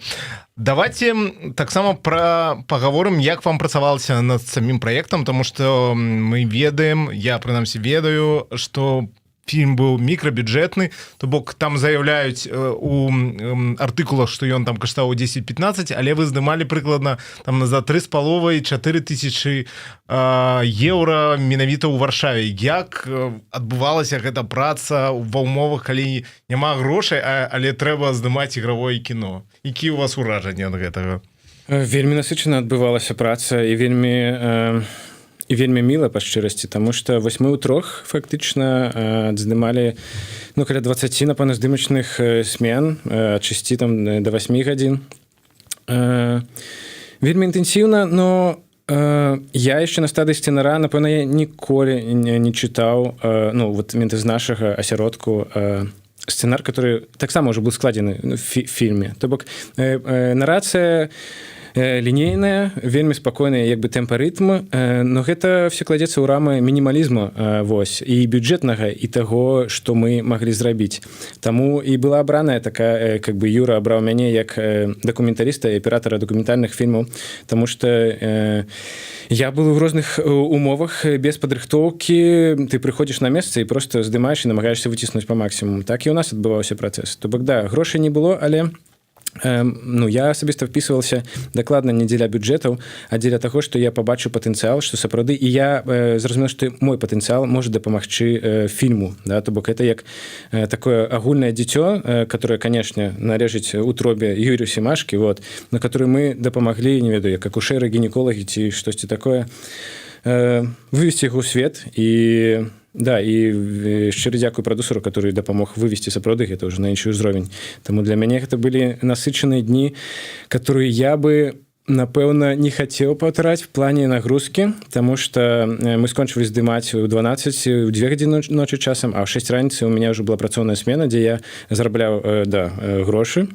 Давайте таксама пра пагаворым, як вам працавалася над самім праектам, тому что мы ведаем, я прынамсі ведаю, что фільм быў мікрабюджэтны, то бок там заяўляюць у артыкулах, что ён там каштаваў 10-15, але вы здымалі прыкладна там за 3,5-4 тысячи еўра менавіта ў Варшаве. Як адбывалася гэта праца ва ўмовах, калі няма грошай, але трэба здымаць ігравое кіно? Які у вас уражанне ад гэтага? Вельмі насычана адбывалася праца і вельмі міла, па шчырасці, таму что вось мы ўтрох фактычна здымалі, ну, каля 20, напэўна, здымачных смен, ад 6 там до 8 гадзін, вельмі інтэнсіўна. Но я яшчэ на стадыі сцэнара, напэўна, я ніколі не чытаў, ну вот менты з нашага асяродку, сцэнар, который таксама ўжо быў складзены, ну, фільме. То бок нарацыя лінейная, вельмі спакойная, як бы тэмпарытм, но гэта все кладзецца ў рамы мінімалізму, вось, і бюджэтнага, і таго, што мы маглі зрабіць. Таму і была абраная такая, как бы Юра абраў мяне як дакументаліста і аператара дакументальных фільмаў, тому что я был у розных умовах без падрыхтоўкі. Ты прыходзіш на месца і просто здымаеш і намагаешься выціснуць по максимуму. Так і у нас адбываўся працэс. То бок да, грошай не было, але ну, я асабіста впісваўся дакладна не дзеля бюджэтаў, а дзеля таго, што я пабачыў патэнцыял, што сапраўды, і я зразумеў, што мой патэнцыял можа дапамагчы фільму, да. То бок это як такое агульнае дзіцё, которое, конечно, належыць утробе Юрию Семашкі, вот, на который мы дапамаглі, не ведаю, як акушэры, гінеколагі ці штосьці такое, вывесці яго ў свет. І да, і шчыры дзякуй прадусару, который дапамог вывесці сапраўды гэта ўжо на іншы ўзровень. Таму для мяне гэта былі насычаныя дні, которые я бы, напэўна, не хацеў паўтараць в плане нагрузкі, тому что мы скончылі здымаць у 12, у 2 гадзіны ночы часам, а ў 6 раніцы у меня уже была працоўная смена, дзе я зарабляў да, грошы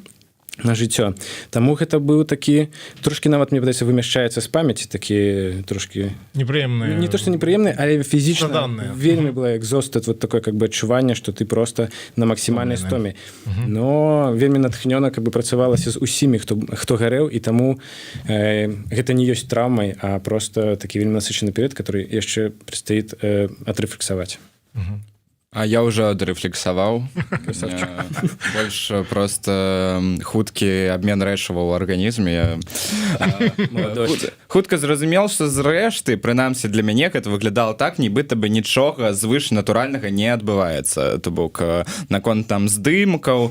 на жыццё. Таму гэта быў такі трошки, нават мне падаецца, вымяшчаецца з памяці такі трошки непрыемны. Не то что непрыемны, але фізічна Складаныя. вельмі была exhausted, вот такое как бы адчуванне, что ты просто на максімальнай Стомлены. стоме, но вельмі натхнёна как бы працавалася з усімі, хто гарэў, і таму гэта не ёсць траўмай, а просто такі вельмі насычаны перыяд, который яшчэ предстоит отрэфлексаваць. А я уже адрэфлексаваў. Больш просто хуткі обмен рэчыва ў арганізме. Хутка зразумел, что зрэшты, прынамсі для мяне гэта выглядала так, нібыта бы нічога звыш натуральнага не адбываецца. То бок наконт там здымкаў,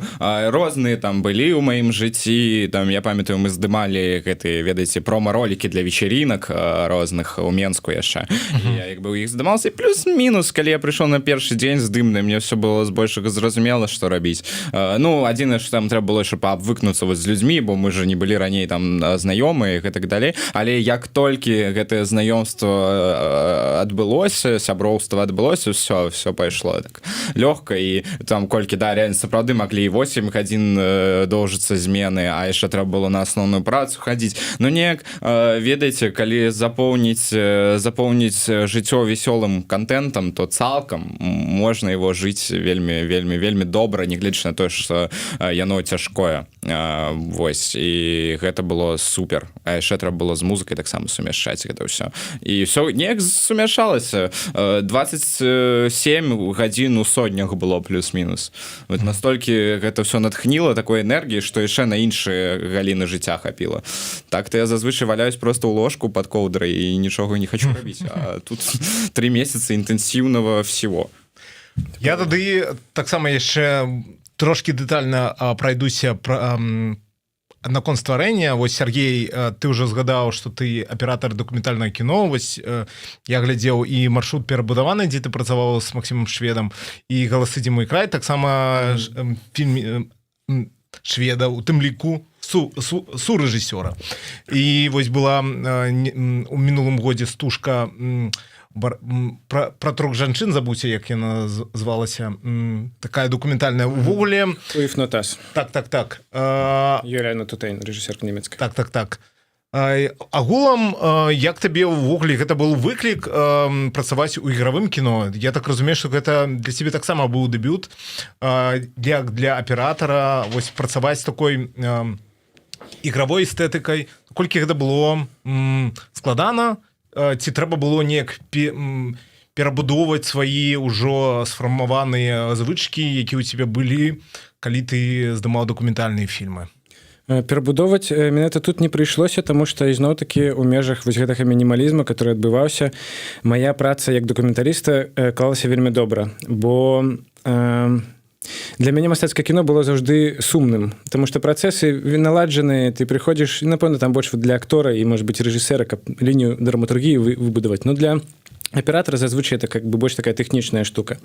розныя там былі ў маім жыцці. Там, я памятаю, мы здымалі гэты, ведаеце, промо-ролики для вечеринок розных у Менску яшчэ. Я як бы у іх здымался, плюс-мінус, калі я прыйшоў на першы дзень здымны, мне все было збольшага зразумела, что рабіць. Ну, адзінае, что там трэба было яшчэ паабвыкнуцца вот з людзьмі, бо мы же не былі раней там знаёмыя і гэтак далей. Але як толькі гэтае знаёмство адбылося, сяброўства адбылося, все пайшло так лёгка. І там колькі, да, реально, сапраўды маглі і 8 гадзін доўжыцца змены, а яшчэ трэба было на асноўную працу хадзіць. Ну, неяк, ведаеце, калі запоўніць жыццё вясёлым контентам, то цалкам можна его жыць вельмі, вельмі, вельмі добра, нягледзячы на тое, что яно цяжкое. Вось, і гэта было супер. А яшчэ трэба было з музыкай таксама сумяшчаць гэта ўсё, і все неяк сумяшалася. 27 гадзін у сотнях было плюс-мінус. Вот настолькі гэта все натхніла такой энергіі, что яшчэ на іншыя галіны жыцця хапіла. Так то я зазвычай валяюсь просто ў ложку под коўдрай і нічога не хочу рабіць, а тут 3 месяца інтэнсіўнага всего. Я тады таксама яшчэ трошки дэтальна пройдуся пра наконт стварэння. Вось, Сергей, ты уже згадаў, что ты аператор дакументальнага кіно. Вось я глядзеў і «Маршрут перабудаваны», дзе ты працаваў с Максимом Шведам, і «Галасы дзе мой край», таксама фільм Шведа, у тым ліку сурэжысёра. І вось была у мінулым годзе стужка про трох жанчын, забудься, як яна звалася, такая дакументальная увогуле. Нотас. Так. Юліана Тутейн, рэжысёрка нямецкая. Так. Агулам, як табе ўвогуле гэта был выклік працаваць у ігравым кіно? Я так разумею, что гэта для цябе таксама быў дэбют для аператара, вось працаваць такой ігравой эстэтыкай. Колькі гэта было складана, ці трэба было неяк перабудоўваць свае ўжо сфармаваныя звычкі, які ў цябе былі, калі ты здымаў дакументальныя фільмы? Перабудоўваць менавіта тут не прыйшлося, тому что ізноў такі у межах вось гэтага мінімалізму, который адбываўся, моя праца як дакументаліста клалася вельмі добра, бо для мяне мастацкае кіно было заўжды сумным, потому что працэсы наладжаныя, ты прыходзіш, напэўна, там больш для актора і, может быть, рэжысэра, каб лінію драматургіі выбудаваць, но для аператора зазвычай это как бы больш такая тэхнічная штука.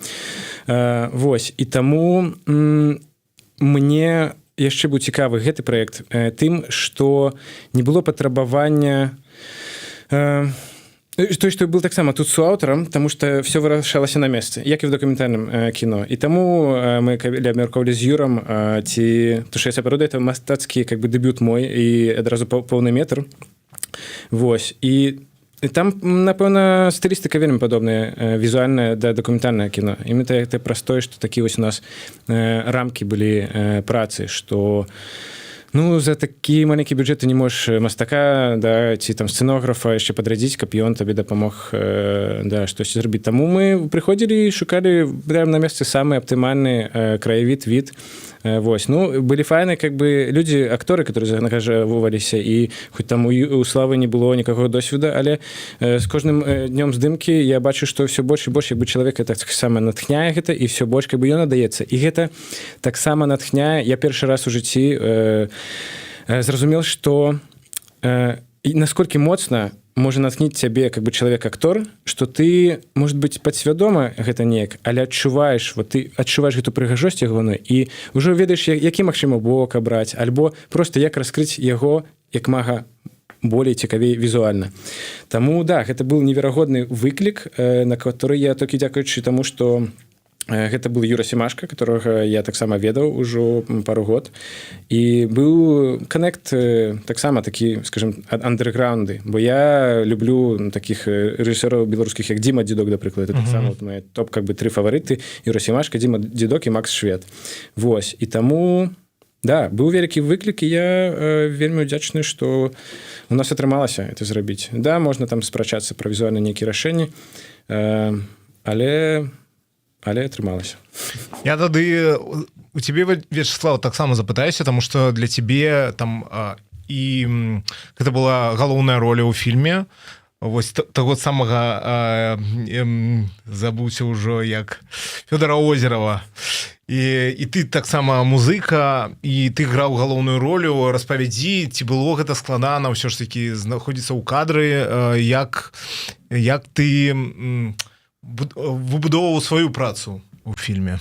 Вось, і таму мне яшчэ быў цікавы гэты проект тым, что не было патрабавання, той, што был таксама тут суаўтарам, тому что все вырашалася на месцы, як і в дакументальным кіно. І таму мы калі абмяркоўвалі з Юрам, ці то що я сапраўды, это мастацкі как бы дэбют мой і адразу поўны метр. Вось, і там, напэўна, стылістыка вельмі падобная, візуальная, да дакументальнае кіно. І мы это простое, что такі вось у нас рамкі былі працы, что, ну, за такі маленькі бюджэт ты не можаш мастака, да, ці там сцэнографа яшчэ падрадзіць, каб ён табе дапамог, да, штосьці зрабіць. Таму мы прыходзілі і шукалі прямо на месцы самы аптымальны краявід, від. Вось, ну, былі файны как бы людзі, акторы, которые заангажаваліся, і хоць там у Славы не было никакого досведа, але з кожным днём здымкі я бачу, что все больш і больш як бы чалавека таксама натхняе гэта, і все больш как бы ён адаецца, і гэта таксама натхняе. Я першы раз у жыцці зразумел, что насколькі моцна можа натхніць цябе как бы чалавек актор, что ты, может быть, падсвядома гэта неяк, але адчуваеш, вот ты адчуваеш гэту прыгажосць ягоную і ўжо ведаеш, які магчыма бок абраць альбо просто як раскрыць яго як мага болей цікавей візуальна. Таму да, гэта был неверагодны выклік, на который я толькі дзякуючы таму, что гэта был Юра Семашка, которого я таксама ведаў ужо пару год, і быў канект таксама такі, скажем, андерграунды, бо я люблю, ну, таких рэжысёраў беларускіх, як Дзіма Дзідок, да прыклад. Таксама вот мои топ как бы тры фаварыты: Юра Семашка, Дзіма Дзідок і Макс Швед. Вось, і таму да, быў вялікі выклік, і я вельмі удзячны, что у нас атрымалася это зрабіць. Да, можна там спрачацца пра візуальна нейкія рашэнні, але Але атрымалася. Я тады у цябе, Вячаслаў, таксама запытаюся, таму што для цябе там і гэта была галоўная роля ў фільме, вось таго самага, забыўся ўжо як, Фёдора Озерова, і ты таксама музыка, і ты граў галоўную ролю. Распавядзі, ці было гэта складана ўсё ж таки знаходзіцца ў кадры, як ты выбудоўваў сваю працу у фільме?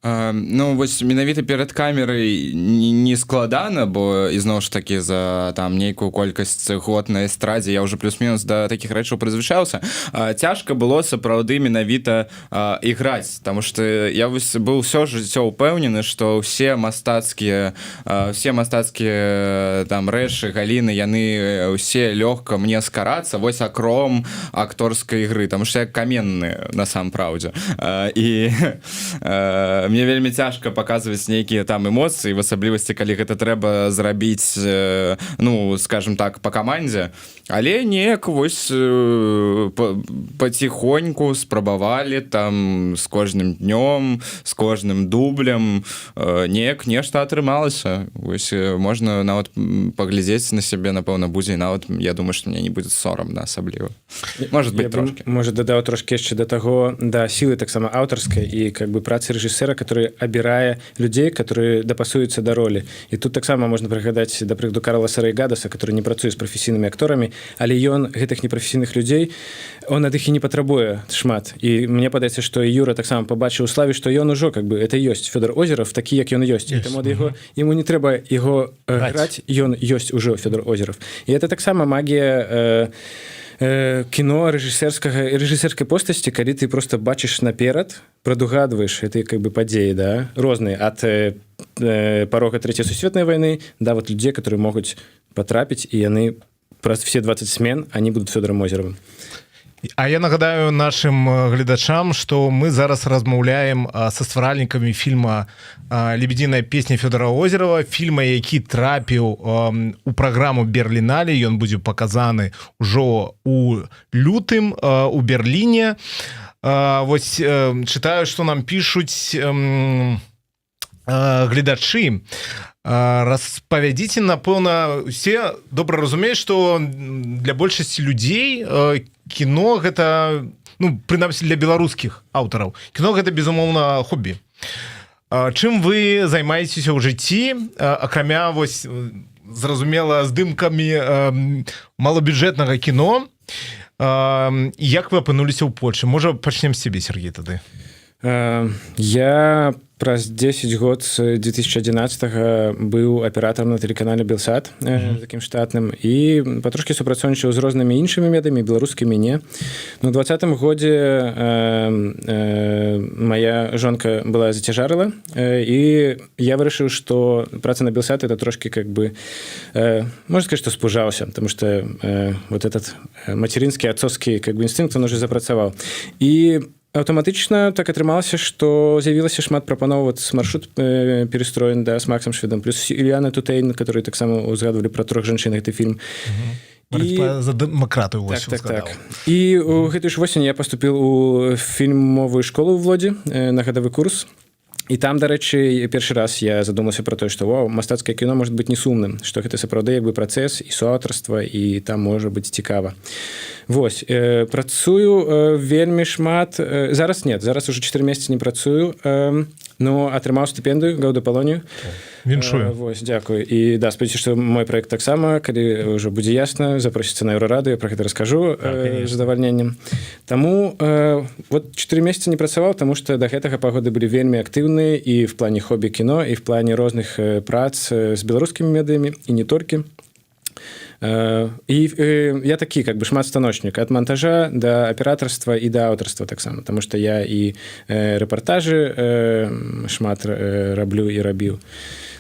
Ну вось менавіта перад камерай не складана, бо ізноў ж такі за там нейкую колькасць год на эстрадзе я уже плюс-мінус да такіх рэчаў прызвычаўся. Цяжка было сапраўды менавіта іграць, таму што я вось быў ўсё жыццё ўпэўнены, што все мастацкія там рэчы, галіны, яны ўсе лёгка мне скарацца, вось акром акторскай ігры, таму што я каменны на сам праўдзе, і мне вельмі цяжка паказваць нейкія там эмоцыі, в асаблівасці калі гэта трэба зрабіць, ну, скажем так, по камандзе. Але неяк вось потихоньку спрабавалі там, з кожным днём, з кожным дублем неяк нешта атрымалася. Вось можна нават паглядзець на сябе, напэўна, будзе, нават я думаю, што мне не будет сорамна асабліва, может быть. Я трошки. Можа, дадаў трошки яшчэ да таго, да сілы таксама аўтарскай і как бы працы рэжысэра, который абірае людзей, которые дапасуюцца да ролі. І тут таксама можна прыгадаць, да прыкладу, Карласа Рэйгадаса, который не працуе з прафесійнымі акторамі, але ён гэтых непрафесійных людзей, он ад іх і не патрабуе шмат. І мне падаецца, што і Юра таксама пабачыў у Славе, што ён ужо как бы это ёсць Фёдор Озеров, такі, як ён ёсць, і таму ад яго, ему не трэба яго граць, ён ёсць ужо Фёдор Озеров. І это таксама магія кіно рэжысэрскага і рэжысэрскай постасці, калі ты просто бачыш наперад, прадугадваеш это как бы падзеі, да, розныя, ад парога третьей сусветнай войны да вот людзей, которые могуць патрапіць, і яны праз все 20 смен они будут Федором Озеровым. А я нагадаю нашим гледачам, што мы зараз размаўляем са стваральнікамі фільма «Лебединая песня Федора Озерова», фільма, які трапіў у праграму Берлінале. Ён будзе паказаны ўжо у лютым у Берліне. Вось чытаю, што нам пішуць гледачы. Распавядзіце, напэўна, усе добра разумеюць, што для большасці людзей кіно гэта, ну, прынамсі для беларускіх аўтараў, кіно гэта, безумоўна, хобі. Чым вы займаецеся ў жыцці, акрамя вось, зразумела, здымкамі малабюджэтнага кіно, і як вы апынуліся ў Польшы? Можа, пачнем з цябе, Сяргей, тады? Я праз 10 год, з 2011 быў аператарам на тэлеканале Белсат, таким штатным, і патрошкі супрацоўнічаў з рознымі іншымі медыямі, беларускімі не. Ну, 20-м годзе моя жонка была зацяжарыла, і я вырашыў, што праца на Белсат это трошки как бы, можно сказать, что спужаўся, потому что вот этот материнский, отцовский как бы инстинкт, он уже запрацаваў, і аўтаматычна так атрымалася, што з'явілася шмат прапаноў, вот с «Маршрут перестроен», да, с Максом Шведом, плюс Ільяна Тутэйн, который таксама узгадвалі, про трох жанчын гэты фільм. І за дэмакратыю. Так. І у гэтую ж восень я поступил у фільмовую школу в Лодзе на гадавы курс. І там, дарэчы, першы раз я задумался про тое, што вау, мастацкае кіно может быть не сумным, што гэта сапраўды як бы працэс і суаўтарства, і там можа быць цікава. Вось, працую вельмі шмат. Зараз нет, зараз уже 4 месяцы не працую, но атрымаў стыпендыю Гаўда Палонію. Віншую. Вось, дзякую. І да, спадзяюся, што мой проект таксама, калі ўжо будзе ясна, запросіцца на Еўрараду, я про гэта раскажу з задавальненнем. Таму вот 4 месяцы не працаваў, таму што да гэтага пагоды былі вельмі актыўныя і в плане хобі кіно, і в плане розных прац з беларускімі медыямі і не толькі. І я такі как бы шматстаночнік, ад монтажа да аператарства і да аўтарства таксама, таму што я і рэпартажы шмат раблю і рабіў,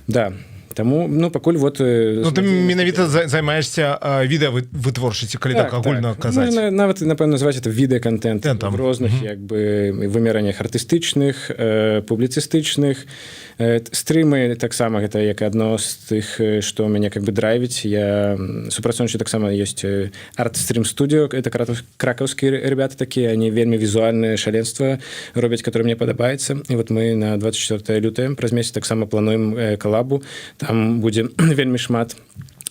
да. Таму, ну, пакуль вот Ну, ты менавіта займаешься відэавытворчасцю, калі так агульна казаць. Можна нават, напэўна, назваць это відэакантэнт Контентом. в розных як бы вымяраннях: артыстычных, публіцыстычных, стрымы таксама, гэта як адно з тых, што мяне как бы драйвіць. Я супрацоўнічаю таксама, ёсць арт-стрим студіо, это кракаўскія ребята такія, они вельмі візуальнае шаленства робяць, которое мне падабаецца. І вот мы на 24 лютае, праз месяц, таксама плануем калабу, там будзе вельмі шмат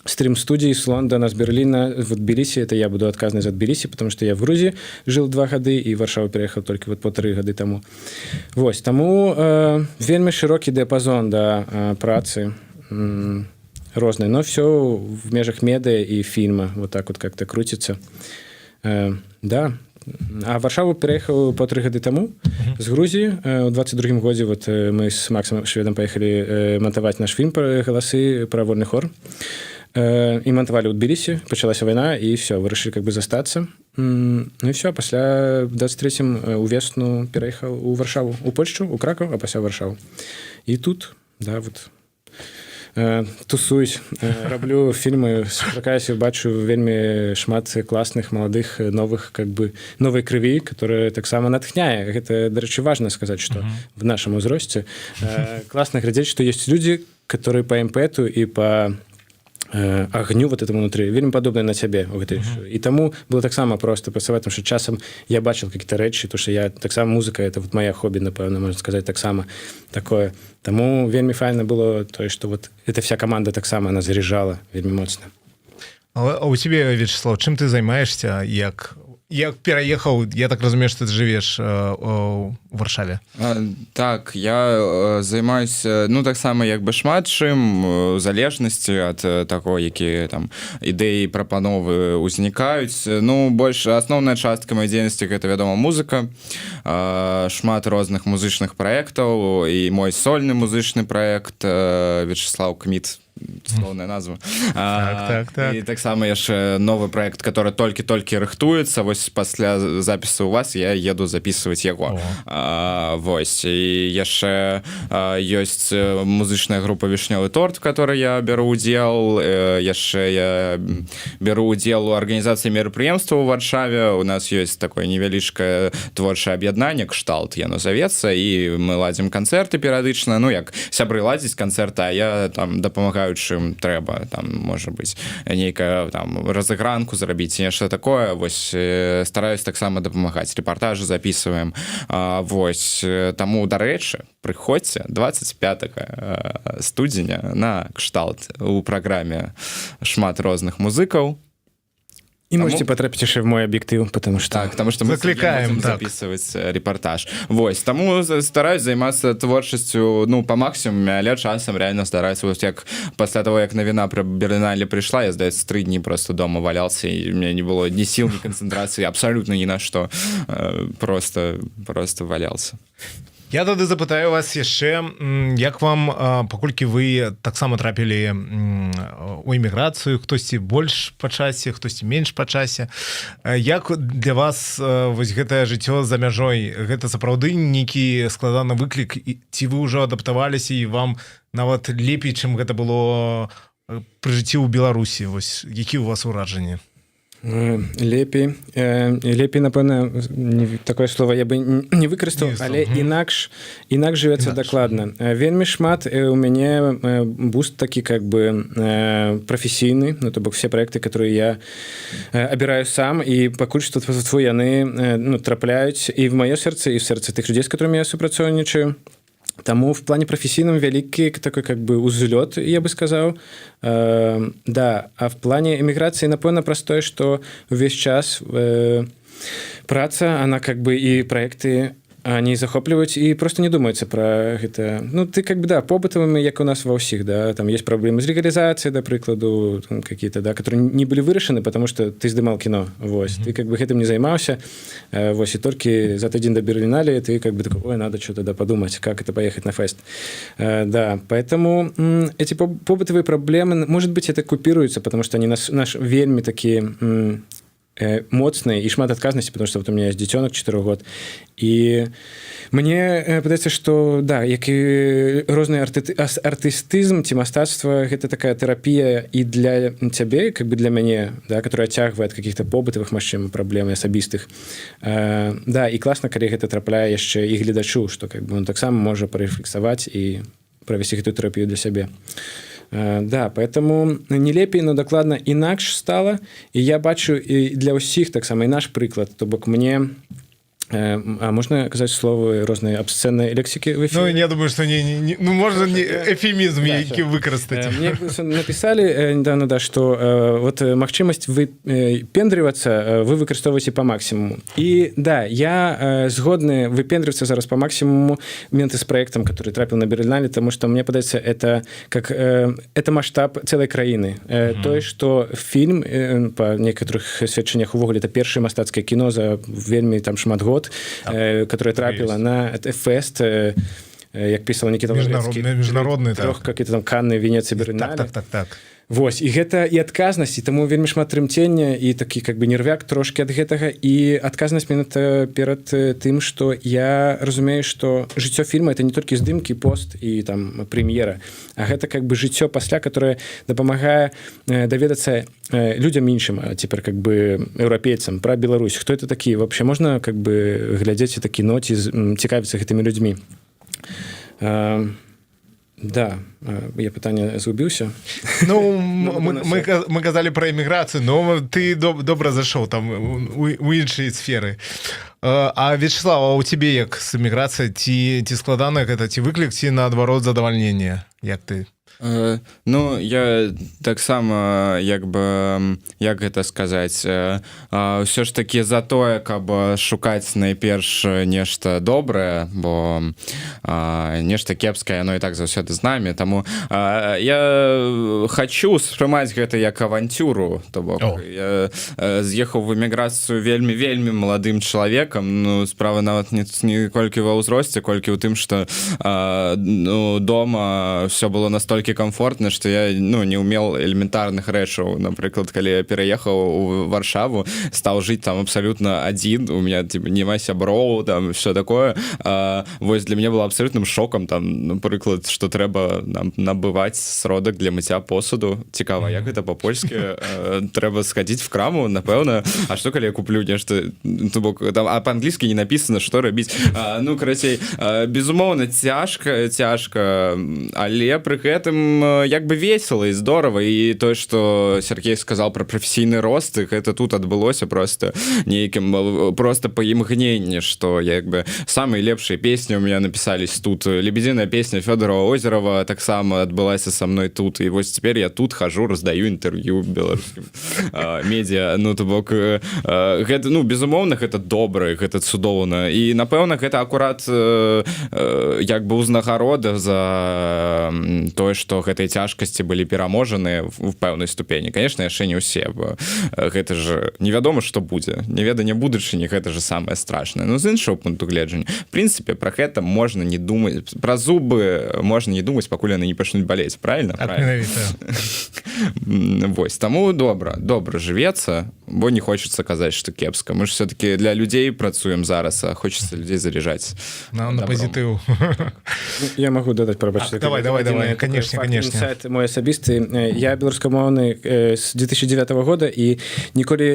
стрим-студий с Лондона, с Берлина, в Тбилиси. Это я буду адказны за Тбилиси, потому что я в Грузии жил 2 гады и в Варшаву переехал только вот по 3 гады тому. Вось, таму вельмі шырокі дыяпазон, да, працы рознай, но все в межах медыа и фильма, вот так вот как-то крутится. Да. А Варшаву переехал по 3 гады таму з Грузіі. У 22 годзе вот мы с Максом Шведом поехали монтаваць наш фильм про галасы, про вольны хор, і мантавалі ў Тбілісі, пачалася вайна, і все, вырашылі как бы застацца. Ну і все, пасля в 23 увесну пераехаў у Варшаву, у Польшчу, у Кракаў, а пасля Варшаву. І тут, да, вот тусуюсь, раблю фільмы, сустракаюся, бачу вельмі шмат класных маладых, новых, как бы новай крыві, которая таксама натхняе. Гэта, дарэчы, важно сказаць, что в нашем узросце класна глядзець, что есть люди, которые по імпэту і по агню вот этому внутри вельмі падобныя на цябе у гэтай. І таму было таксама просто працаваць, потому что часам я бачыл какие-то рэчы, то что я таксама, музыка — это вот моя хобі, напэўна, можно сказать, таксама такое. Таму вельмі файна было тое, что вот эта вся команда таксама, она заряжала вельмі моцна. А у тебе, Вячеслав, чым ты займаешься, як пераехаў? Я так разумею, что ты жывеш у Варшаве? Так, я займаюся, ну, таксама як бы шмат чым, у залежнасці ад таго, якія там ідэі, прапановы ўзнікаюць. Ну, больш асноўная частка маёй дзейнасці — гэта, вядома, музыка. Шмат розных музычных праектаў, і мой сольны музычны праект Вячеслав Кміт, цудоўная назва. Так. І таксама яшчэ новы проект, который толькі-толькі рыхтуецца, вось пасля запісу у вас я еду записывать яго. Вось, і яшчэ ёсць музычная група «Вішнёвы торт», в которой я бяру удзел. Яшчэ я беру удзел у арганізацыі мерапрыемства ў Варшаве, у нас ёсць такое невялічкае творчае аб'яднанне, «Кшталт» яно завецца, і мы ладзім канцэрты перыядычна, ну, як сябры ладзіць канцэрты, а я там дапамагаю, чым трэба, там, можа быть, нейкая там разыгранку зрабіць, нешта такое. Вось, стараюсь таксама дапамагаць, рэпартажы записываем. Вось, таму, дарэчы, прыходзьце 25 студзеня на «Кшталт», у праграме шмат розных музыкаў. І можете патрапіць яшчэ в мой аб'ектыў, потому что Так, потому что мы Заклікаем, будем так. записывать репортаж. Вось, таму стараюсь займацца творчасцю, ну, по максимуме, але часам реально стараюсь, вот як пасля того, як навіна про Берлінале прыйшла, я, здаецца, 3 дні просто дома валялся, і у меня не было ни сил, ни концентрации абсолютно ни на что. Просто валялся. Я тады запытаю вас яшчэ, як вам, паколькі вы таксама трапілі у эміграцыю, хтосьці больш па часе, хтосьці менш па часе, як для вас вось гэтае жыццё за мяжой? Гэта сапраўды нейкі складаны выклік ці вы ўжо адаптаваліся і вам нават лепей, чым гэта было пры жыцці ў Беларусі? Вось які у вас уражанні? Лепей, напэўна, такое слово я бы не выкарыстаў, Не але інакш жывецца. Інакш. Дакладна. Вельмі шмат у мяне буст такі как бы прафесійны, ну, то бок все проекты, которые я абіраю сам, і пакуль што твой, яны ну, трапляюць і в маё сэрца, і в сэрца тых людзей, з которыми я супрацоўнічаю. Таму в плане прафесійным вялікі такой как бы узлёт, я бы сказаў. Да, а в плане эміграцыі, напэўна, праз тое, што увесь час праца, она как бы, і проекты, они захопліваюць, і просто не думаецца про гэта. Ну, ты как бы, да, побытавымі, як у нас ва ўсіх, да, там есть проблемы з легалізацыяй, да прыкладу, там какие-то, да, которые не были вырашаны, потому что ты здымал кино. Вось, ты как бы гэтым не займаўся. Вось, і толькі за тыдзень до Берлинале ты как бы такой: «Ой, надо что-то, да, подумать, как это поехать на фест». Да, поэтому эти побытавые проблемы, может быть, это купируется, потому что они нас наш вельмі такие. Моцныя і шмат адказнасці, потому что вот у меня есть дзіцёнак 4 год, і мне падаецца, что да, як і розны артыстызм ці мастацтва, гэта такая тэрапія і для цябе, как бы для мяне, да, которая адцягвае ад каких-то побытавых, магчыма, праблем асабістых, да. І класна, калі гэта трапляе яшчэ і гледачу, что как бы он таксама можа парэфлексаваць і правесці гэтую тэрапію для сябе. Да, поэтому не лепей, но дакладна інакш стала. І я бачу і для ўсіх таксама і наш прыклад, то бок мне а можна казаць словы розныя абсцэннай лексікі в Ну, эфире? я думаю, что не, ну, можно не эфемізм Да, які всё. выкарыстаць. Мне написали недавно, да, что вот магчымасць выпендрывацца вы выкарыстоўваеце по максимуму. І да, я згодны выпендрывацца зараз по максимуму менты с проектом, который трапіў на Берлінале, тому что мне падаецца, это как это масштаб целой краіны, тое, что фільм, по некаторых сведчаннях, увогуле это першае мастацкае кіно за вельмі там шмат год, которое трапіла на фест, як пісаў Никита Міжнародны, трох так. Как это там, Канны, Венеции, Берлінале. Так. Вось, і гэта і адказнасць, і таму вельмі шмат трымцення і такі как бы нервяк трошки ад гэтага, і адказнасць менавіта перад тым, што я разумею, што жыццё фільма — это не толькі здымкі, пост і там прэм'ера, а гэта как бы жыццё пасля, которое дапамагае даведацца людзям іншым, а цяпер как бы еўрапейцам, пра Беларусь, хто это такі вообще, можна как бы глядзець это кіно ці цікавіцца гэтымі людзьмі. Да, я пытанне згубіўся. Ну, Ну, мы казалі про эміграцыю, но ты добра зашоў там у іншай сферы. А, Вячеслав, а у тебе як з эміграцыяй? Ці складана гэта, ці выклік, ці наадварот задавальненне, як ты? Ну, я таксама, як бы, як гэта сказаць, ўсё ж такі за тое, каб шукаць найперш нешта добрае, бо нешта кепскае, яно і так заўсёды з намі. Таму я хачу успрымаць гэта як авантюру, то бок О. я з'ехаў в эміграцыю вельмі, вельмі маладым чалавекам. Ну, справа нават не колькі ва ўзросце, колькі ў тым, что ну, дома все было настолькі комфортна, что я, ну, не умел элементарных рэчаў. Напрыклад, калі я пераехаў у Варшаву, стаў жыць там абсолютно адзін, у меня типа няма сяброў там, все такое, вось для меня было абсолютным шокам там, напрыклад, что трэба нам набываць сродак для мыцця посуду. Цікава, як гэта по-польскі? Трэба схадзіць в краму, напэўна. А что, калі я куплю нешта, то бок там, а по-англійскі не написано, что рабіць? Ну, карацей, безумоўна, цяжка, цяжка, але пры гэтым як бы весело і здорово. І тое, что Сергей сказал про прафесійны рост, гэта тут адбылося просто нейкім просто по імгненні, что як бы самые лепшыя песні у меня написались тут. «Лебединая песня» Федорова Озерова таксама адбылася со мной тут. І вось теперь я тут хожу, раздаю інтэрв'ю беларускім медиа. Ну, то бок гэта, ну, безумоўна, гэта добра, гэта цудоўна, і, напэўна, гэта акурат як бы ўзнагарода за тое, что гэтыя цяжкасці былі пераможаны в пэўнай ступені. Конечно, яшчэ не ўсе, бо гэта ж невядома, что будзе, неведанне будучыні — гэта же самое страшное. Но з іншого пункту гледжання, в принципе, про гэта можна не думаць, про зубы можна не думаць, пакуль яны не пачнуць балець, правильно? Так, Правильно. менавіта. Вось таму добра, добра жывецца, бо не хочется казаць, что кепска. Мы ж все-таки для людзей працуем зараз, а хочется людзей заряжаць На добром. пазітыў. Я могу дадаць, прабачце. А, давай, давай, Адзіны давай, такой конечно, факт, конечно. інсайт мой асабісты. Я беларускамоўны з 2009 года і ніколі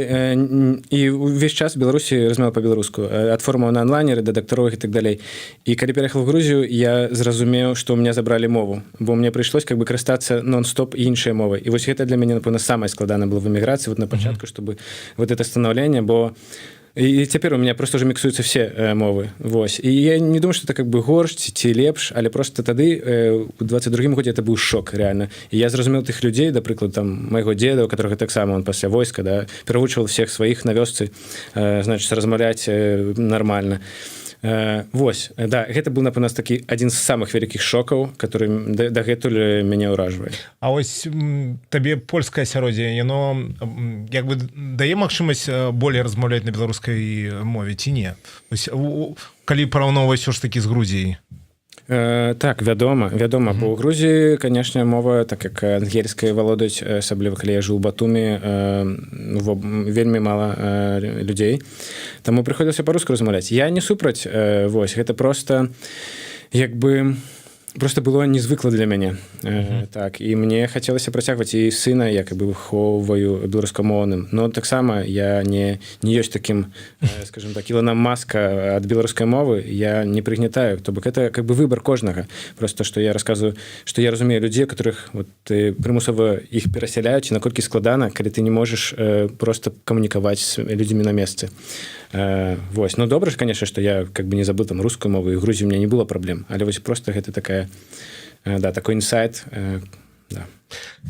і увесь час в Беларусі размаўляў по-беларуску, ад форумаў на онлайнеры да дактароў і так далей. І калі пераехал в Грузію, я зразумеў, што у меня забралі мову, бо мне прыйшлось как бы карыстацца нон-стоп іншай мовай. І вось гэта для мяне, напэўна, самае складанае было в эміграцыі вот на пачатку, чтобы вот это становление, бо і цяпер у меня просто уже міксуюцца все мовы. Вось, і я не думаю, что это как бы горш ці лепш, але просто тады у 22 годзе это быў шок реально. І я зразумеў тых людзей, да прыклад, там майго деда, у которого таксама он пасля войска, да, перавучваў всех сваіх на вёсцы, значит, размаўляць нормально. Вось, да, гэта быў, напэўна, такі адзін з самых вялікіх шокаў, который дагэтуль мяне ўражвае. А ось табе польскае асяроддзе, яно як бы дае магчымасць болей размаўляць на беларускай мове ці не? Ось, калі параўноўваць ўсё ж такі з Грузіяй? Так, вядома, бо ў Грузіі, конечно, мова, так як ангельскай валодаюць, асабліва калі я жыў у Батуме, вельмі мала людзей, таму прыходзілася па-руску размаўляць. Я не супраць, вось гэта просто як бы просто было незвыкла для мяне. Так, і мне хацелася працягваць, і сына як бы выхоўваю беларускамоўным, но таксама я не ёсць таким, скажем так, Ілона Маска ад беларускай мовы я не прыгнетаю. То бок это как бы выбор кожнага. Просто что я рассказываю, что я разумею людзей, которых вот ты прымусова іх перасяляюць, наколькі складана, калі ты не можешь просто камунікаваць з людзьмі на месцы. Вось, ну добра ж, конечно, что я как бы не забыл там русскую мову, і Грузію у меня не было праблем, але вось просто гэта такая, да, такой инсайт, да.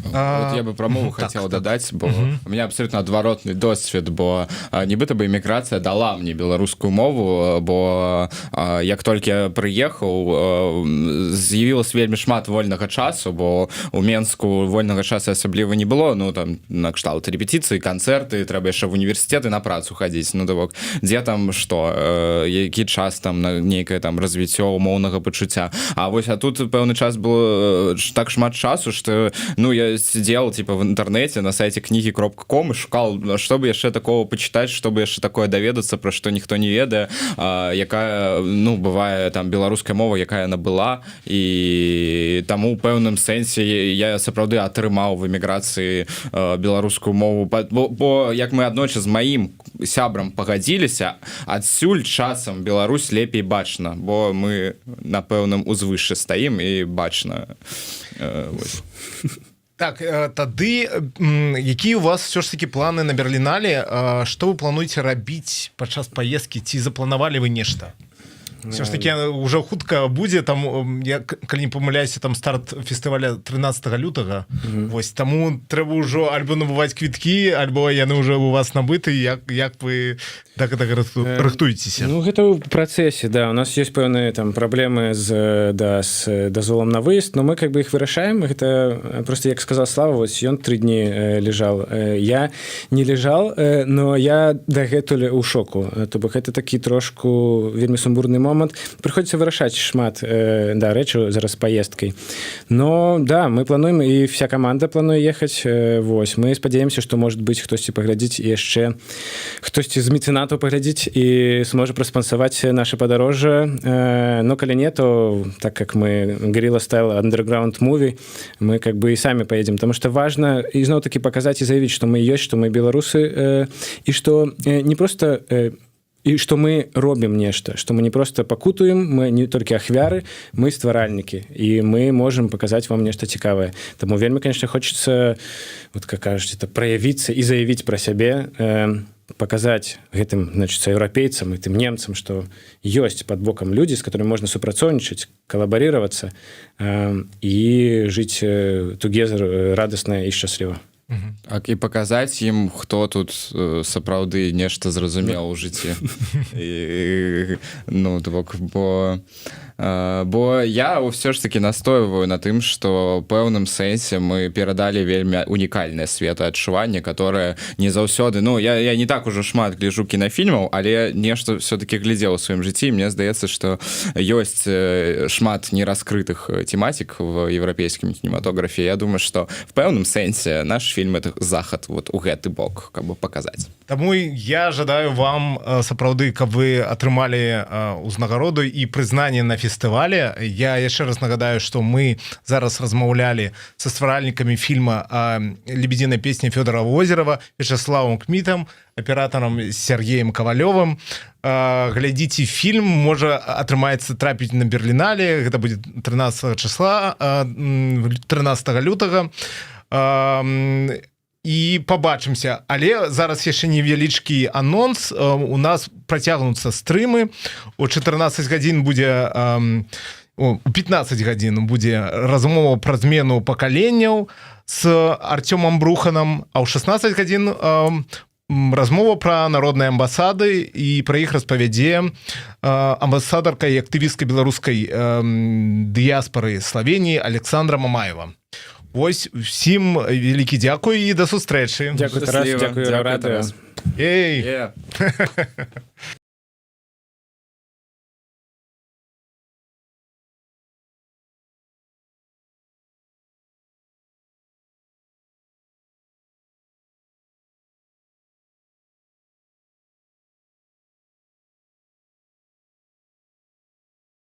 Вот я бы про мову хотел дадаць, бо у меня абсолютно адваротны досвед, бо нібыта бы эміграцыя дала мне беларускую мову, бо як толькі я прыехаў, з'явілась вельмі шмат вольнага часу, бо у Менску вольнага часу асабліва не было, ну там накшталт рэпетіцыі, канцэрты, трэба яшчэ в універсітэты, на працу хадзіць. Ну то бок дзе там што, які час там на нейкае там развіццё умоўнага пачуцця? А вось тут пэўны час было так шмат часу, что, ну, я сидел типа в интернете на сайте книги.ком и шукал, чтобы яшчэ такого почитать, чтобы яшчэ такое даведацца, про что ніхто не ведае, якая, ну, бывае там беларуская мова, якая она была. І таму у пэўным сэнсе я сапраўды атрымаў в эміграцыі беларускую мову, бо як мы аднойчы з маім сябрам пагадзіліся, адсюль часам Беларусь лепей бачна, бо мы на пэўным узвышшы стаім і бачна. Вось. Так, тады якія у вас все ж таки планы на Берлінале? Что вы плануеце рабіць падчас паездкі, ці запланавалі вы нешта? Все ж таки уже хутка будзе там, я калі не памыляюся, там старт фестываля 13 лютага. Вось таму трэба ўжо альбо набываць квіткі, альбо яны уже у вас набыты. Як вы так это рыхтуецеся? Ну, гэта ў працэсе, да. У нас есть пэўныя там праблемы з да с дазволам на выезд, но мы как бы их вырашаем. Гэта просто, як сказал Слава, вось ён 3 дні лежал, я не лежал, но я дагэтуль у шоку. То бок гэта такі трошку вельмі сумбурны момант, прыходзіцца вырашаць шмат да рэчаў зараз паездкай. Но да, мы плануем, і вся команда плануе ехаць. Вось мы спадзяемся, что, может быть, хтосьці паглядзіць, яшчэ хтосьці з мецэнатаў паглядзіць і сможа праспансаваць наше падарожжа. Но калі не, то так как мы guerrilla style underground movie, мы как бы и сами поедем, потому что важно ізноў таки показать и заявить, что мы ёсць, что мы беларусы и что не просто і что мы робім нешта, что мы не просто пакутуем, мы не толькі ахвяры, мы стваральнікі, і мы можем показать вам нешта цікавае. Таму вельмі, конечно, хочется, вот как кажуць, это праявіцца і заявіць про сябе, показать гэтым, значит, еўрапейцам і тым немцам, что ёсць под бокам людзі, с которыми можно супрацоўнічаць, калабарироваться і жыць together радостна і шчасліва. Так, і паказаць ім, хто тут сапраўды нешта зразумеў у жыцці. І, ну, то бок бо я ўсё ж таки настойваю на тым, что пэўным сэнсе мы перадалі вельмі унікальнае светаадчуванне, которое не заўсёды, ну, я не так ужо шмат гляжу кінафільмаў, але нешта все-таки глядзеў у сваім жыцці. Мне здаецца, что ёсць шмат нераскрытых тэматик в еўрапейскім кінематографе. Я думаю, что в пэўным сэнсе наш фільм — это захад вот у гэты бок, каб показаць. Таму я жадаю вам сапраўды, каб вы атрымалі узнагароду і прызнанне на фестывале. Я яшчэ раз нагадаю, что мы зараз размаўлялі са стваральнікамі фільма «Лебединая песня Федора Озерова» Вячеславом Кмітам, аператарам Сергеем Кавалёвым. Глядзіце фільм, можа, атрымаецца трапіць на Берлінале. Гэта будет 13 числа, 13 лютага, і побачымся. Але зараз яшчэ невялічкі анонс: у нас працягнуцца стрымы. У 14 гадзін будзе, у 15 гадзін будзе размова пра змену пакаленняў с Артёмом Бруханом, а ў 16 гадзін размова пра народныя амбасады, і пра іх распавядзе амбасадарка і актывістка беларускай дыяспоры Славеніі Александра Мамаева. Вось, всім вялікі дзякуй і да сустрэчы. Дзякуй, Тарас, Шчасліва. дзякуй, Дзякуй, радыё. Тарас. Эй! Yeah.